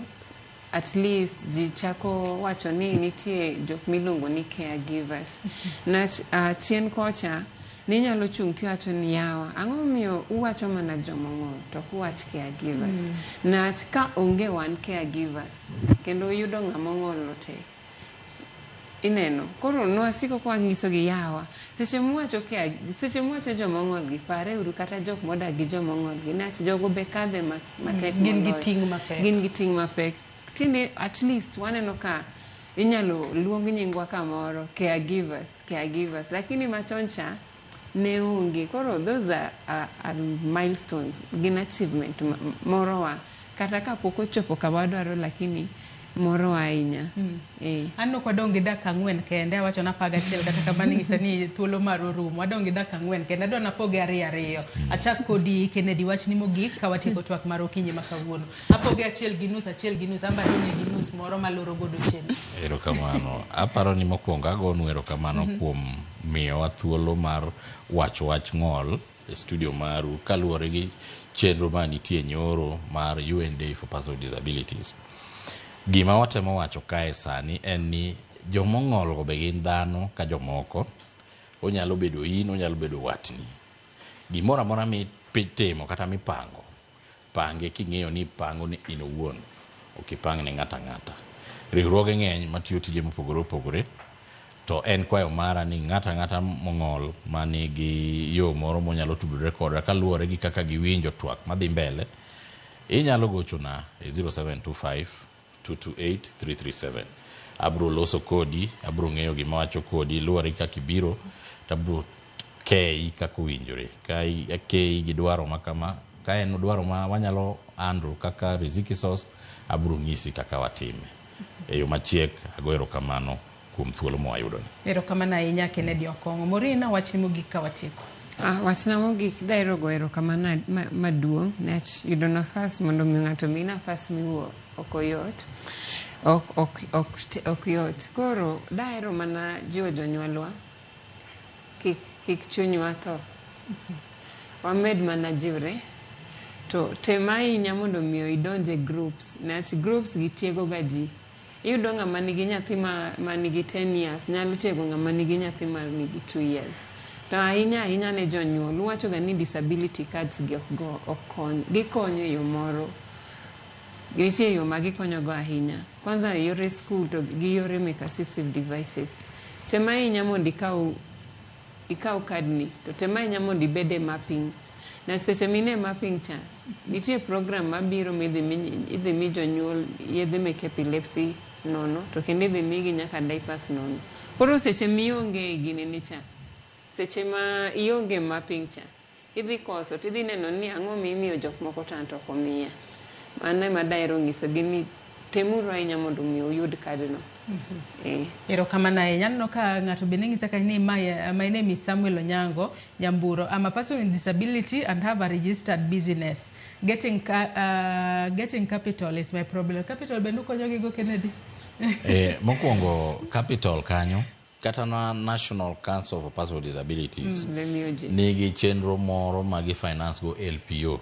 at least ji chako wacho ni nitie jok miluongo ni caregivers. Na chien kocha ninyalo chung' tiwacho ni yawa, ang'o momiyo uwacho mana jomong'ol to ok uwach caregivers. Nach ka onge wan caregivers kendo yudo ng'ama ong'ol no tek. Ineno, koro nwasiko ka wanyiso gi yawa, seche muwacho seche muwacho jomong'ol gi pare uru kata jok modak gi jomong'ol gi, nach jogo be kadhe matek Gin gi ting' mapek. Gin gi ting' mapek. Tinde at least waneno ka inyalo luong nyingwa kamoro, caregivers, caregivers. Lakini machon cha ne onge. Koro those are milestones, gin achievement morowa. Kata ka pok ochopo kama wadwaro lakini moro ahinya. An ok wadong' gi dakika 4 kende, awacho na 11 kata kamano inyisa ni thuolo mar orumo. Wadong' gi dakika 4 kende, adwa napoge ariyo ariyo. Achak kodi Kennedy, wachni mogik ka watieko twak mar okinyi ma kawuono. Apoge 1.5, 1.5, amba adong' gi nus moro maloro godo chien. Erokamano. Aparo ni mokwongo agonu erokamano kuom miyowa thuolo mar wacho wach ng'ol e studio maru kaluwore gi chenro manitie nyoro mar UN Day for Persons with Disabilities. Gima watemo wacho kae sani en ni jomong'ol go be gin dhano ka jomoko. Onyalo bedo in, onyalo bedo watni. Gimoro amora mitimo kata mipango, pange king'eyo ni ipango ni in owuon, ok ipang ne ng'ato ang'ata. Riwruoge ng'eny matiyo tije mopogore opogore, to en kwayo mara ni ng'ato ang'ata mong'ol manigi yo moro monyalo tudore koda kaluwore gi kaka giwinjo twak madhi mbele, inyalo gochona e 0725 228 337. Abro loso kodi, abro ng'eyo gima wacho kodi, luwore gi kaka ibiro, to abro keyi kaka owinjore. Ka akeyi gi dwaro ma kama, ka en dwaro ma wanyalo handle kaka Riziki Source, abro nyisi kaka watime. E yo machiek, ago erokamano kuom thuolo mwayudoni. Erokamano ahinya Kennedy Okong'o. Maureen, wachni mogik ka watieko. Wachna mogik daero go erokamano maduong' niwach yudo nafas mondo mi ng'ato miyi nafas miwuo ok oyot. Ok yot. Koro daero mana jiwo jonyuolwa kik chunywa tho. Wamed mana jiwre. To tem ahinya mondo miyo idonj e groups, niwach groups gi tiego ga ji. Iyudo ng'ama nigi nyathi ma nigi 10 years nyalo tiego ng'ama nigi nyathi ma nigi 2 years. To ahinya ahinya ne jonyuol, uwacho ga ni disability cards gi ok go ok kony. Gikonyo e yo moro. Nitie yo ma gikonyo go ahinya. Kwanza e yore school to gi yore mek assistive devices. Tem ahinya mondo ikaw card ni, to tem ahinya mondo ibed e mapping. Na seche mine e mapping cha, nitie program mabiro midhi mi idhi mi jonyuol yedhe mek epilepsy nono, to kendo idhi migi nyaka diapers nono. Koro seche mionge e ginene cha, seche ma ionge mapping cha, idhi koso tidhi neno ni ang'o mimiyo jok moko to an to ok omiya. Mano ema dahero nyisogi ni temuru ahinya mondo mi uyud card no. Erokamano ahinya. Aneno ka ng'ato bende nyisa ka ni my name is Samuel Onyango Nyamburo. I'm a person with disability and have a registered business. Getting capital is my problem. Capital bende ukonyogi go, Kennedy? Mokwongo capital kanyo kata na National Council for Persons with Disabilities nigi chenro moro ma gi finance go LPO.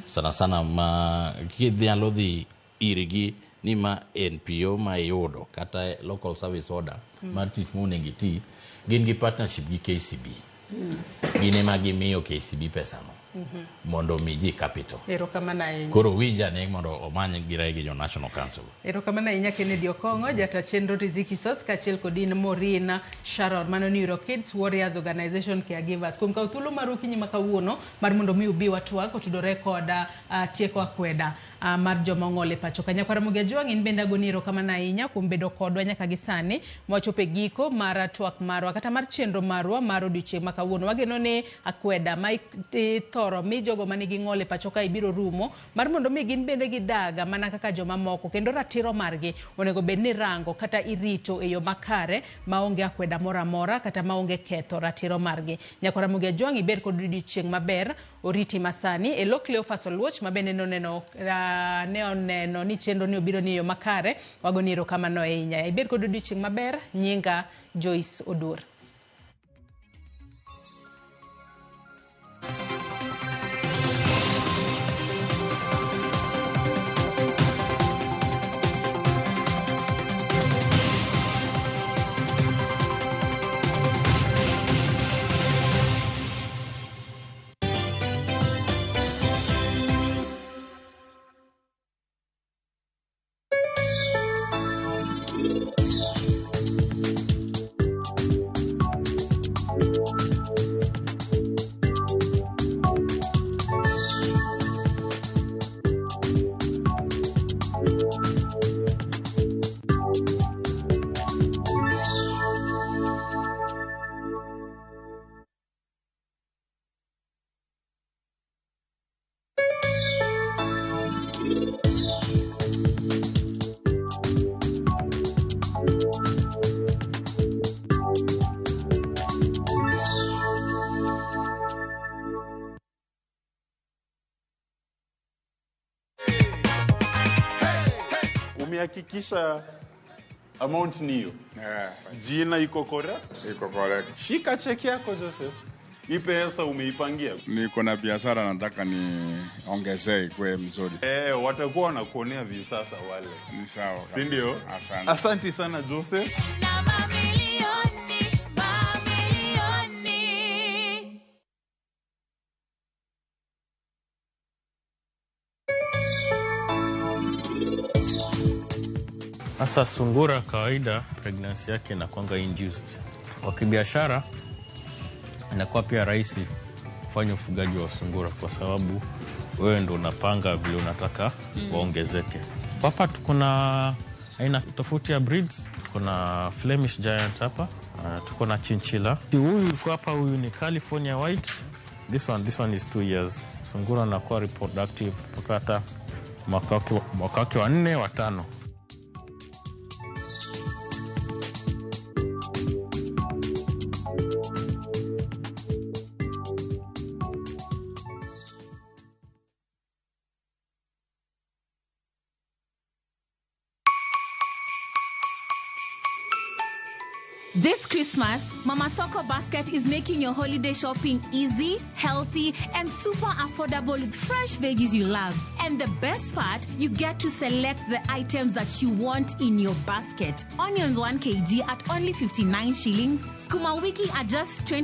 Sana sana ma kinyalo dhi irgi ni ma NPO ma iyudo kata local service order mar tich monego iti, gin gi partnership gi KCB. Gin ema gimiyo KCB pesano mondo omi ji capital. Erokamano ahinya. Koro winja ne mondo omany gire gi jo National Council. Erokamano ahinya Kennedy Okong'o, jata chenro Riziki Sos, kaachiel kod in Maureen Sharon, mano Neuro Kids Warriors Organization Caregivers. Kuom kawo thuolo maru okinyi ma kawuono mar mondo mi ubi watwak otudore kod tieko akweda mar joma ong'ol e pacho ka. Nyakwar Ramogi Ajwang', in bende agoni erokamano ahinya kuom bedo kodwa nyaka gi sani mwachopo e giko mar twak marwa kata mar chenro marwa mar odiochieng' ma kawuono. Wageno ni akweda ma ithoro mi jogo manigi ng'ol e pacho ka ibiro rumo mar mondo mi gin bende gidag mana kaka joma moko, kendo ratiro margi onego bed ni rango kata irito e yo makare maonge akweda moro amora kata maonge ketho ratiro margi. Nyakwar Ramogi Ajwang', ibed kod odiochieng' maber, oriti masani e lo Cleophas Oluoch ma bende noneno ne oneno ni chenro ni obiro ni e yo makare, wagoni erokamano ahinya. Ibed kod odiochieng' maber, nyinga Joyce Odur. Umehakikisha amount ni hiyo? Yeah. Jina iko correct? Iko correct. Shika cheki yako, Joseph. Hii pesa umeipangia? Niko na biashara nataka niongezee ikuwe mzuri. Watakuwa wanakuonea visasa wale. Ni sawa. Si ndio? Asante. Asante sana Joseph. Na mamilioni, mamilioni. Sasa sungura kawaida pregnancy yake inakuanga induced. Kwa kibiashara inakuwa pia rahisi kufanya ufugaji wa sungura kwa sababu wewe ndo unapanga vile unataka waongezeke. Hapa tuko na aina tofauti ya breeds. Tuko na Flemish Giant hapa, tuko na Chinchilla. Huyu yuko hapa, huyu ni California White. This one is 2 years. Sungura anakuwa reproductive mpaka hata mwaka wake wa 4 wa 5. This Christmas, Mama Soko Basket is making your holiday shopping easy, healthy, and super affordable with fresh veggies you love. And the best part, you get to select the items that you want in your basket. Onions 1 kg at only 59 shillings, skuma wiki at just 20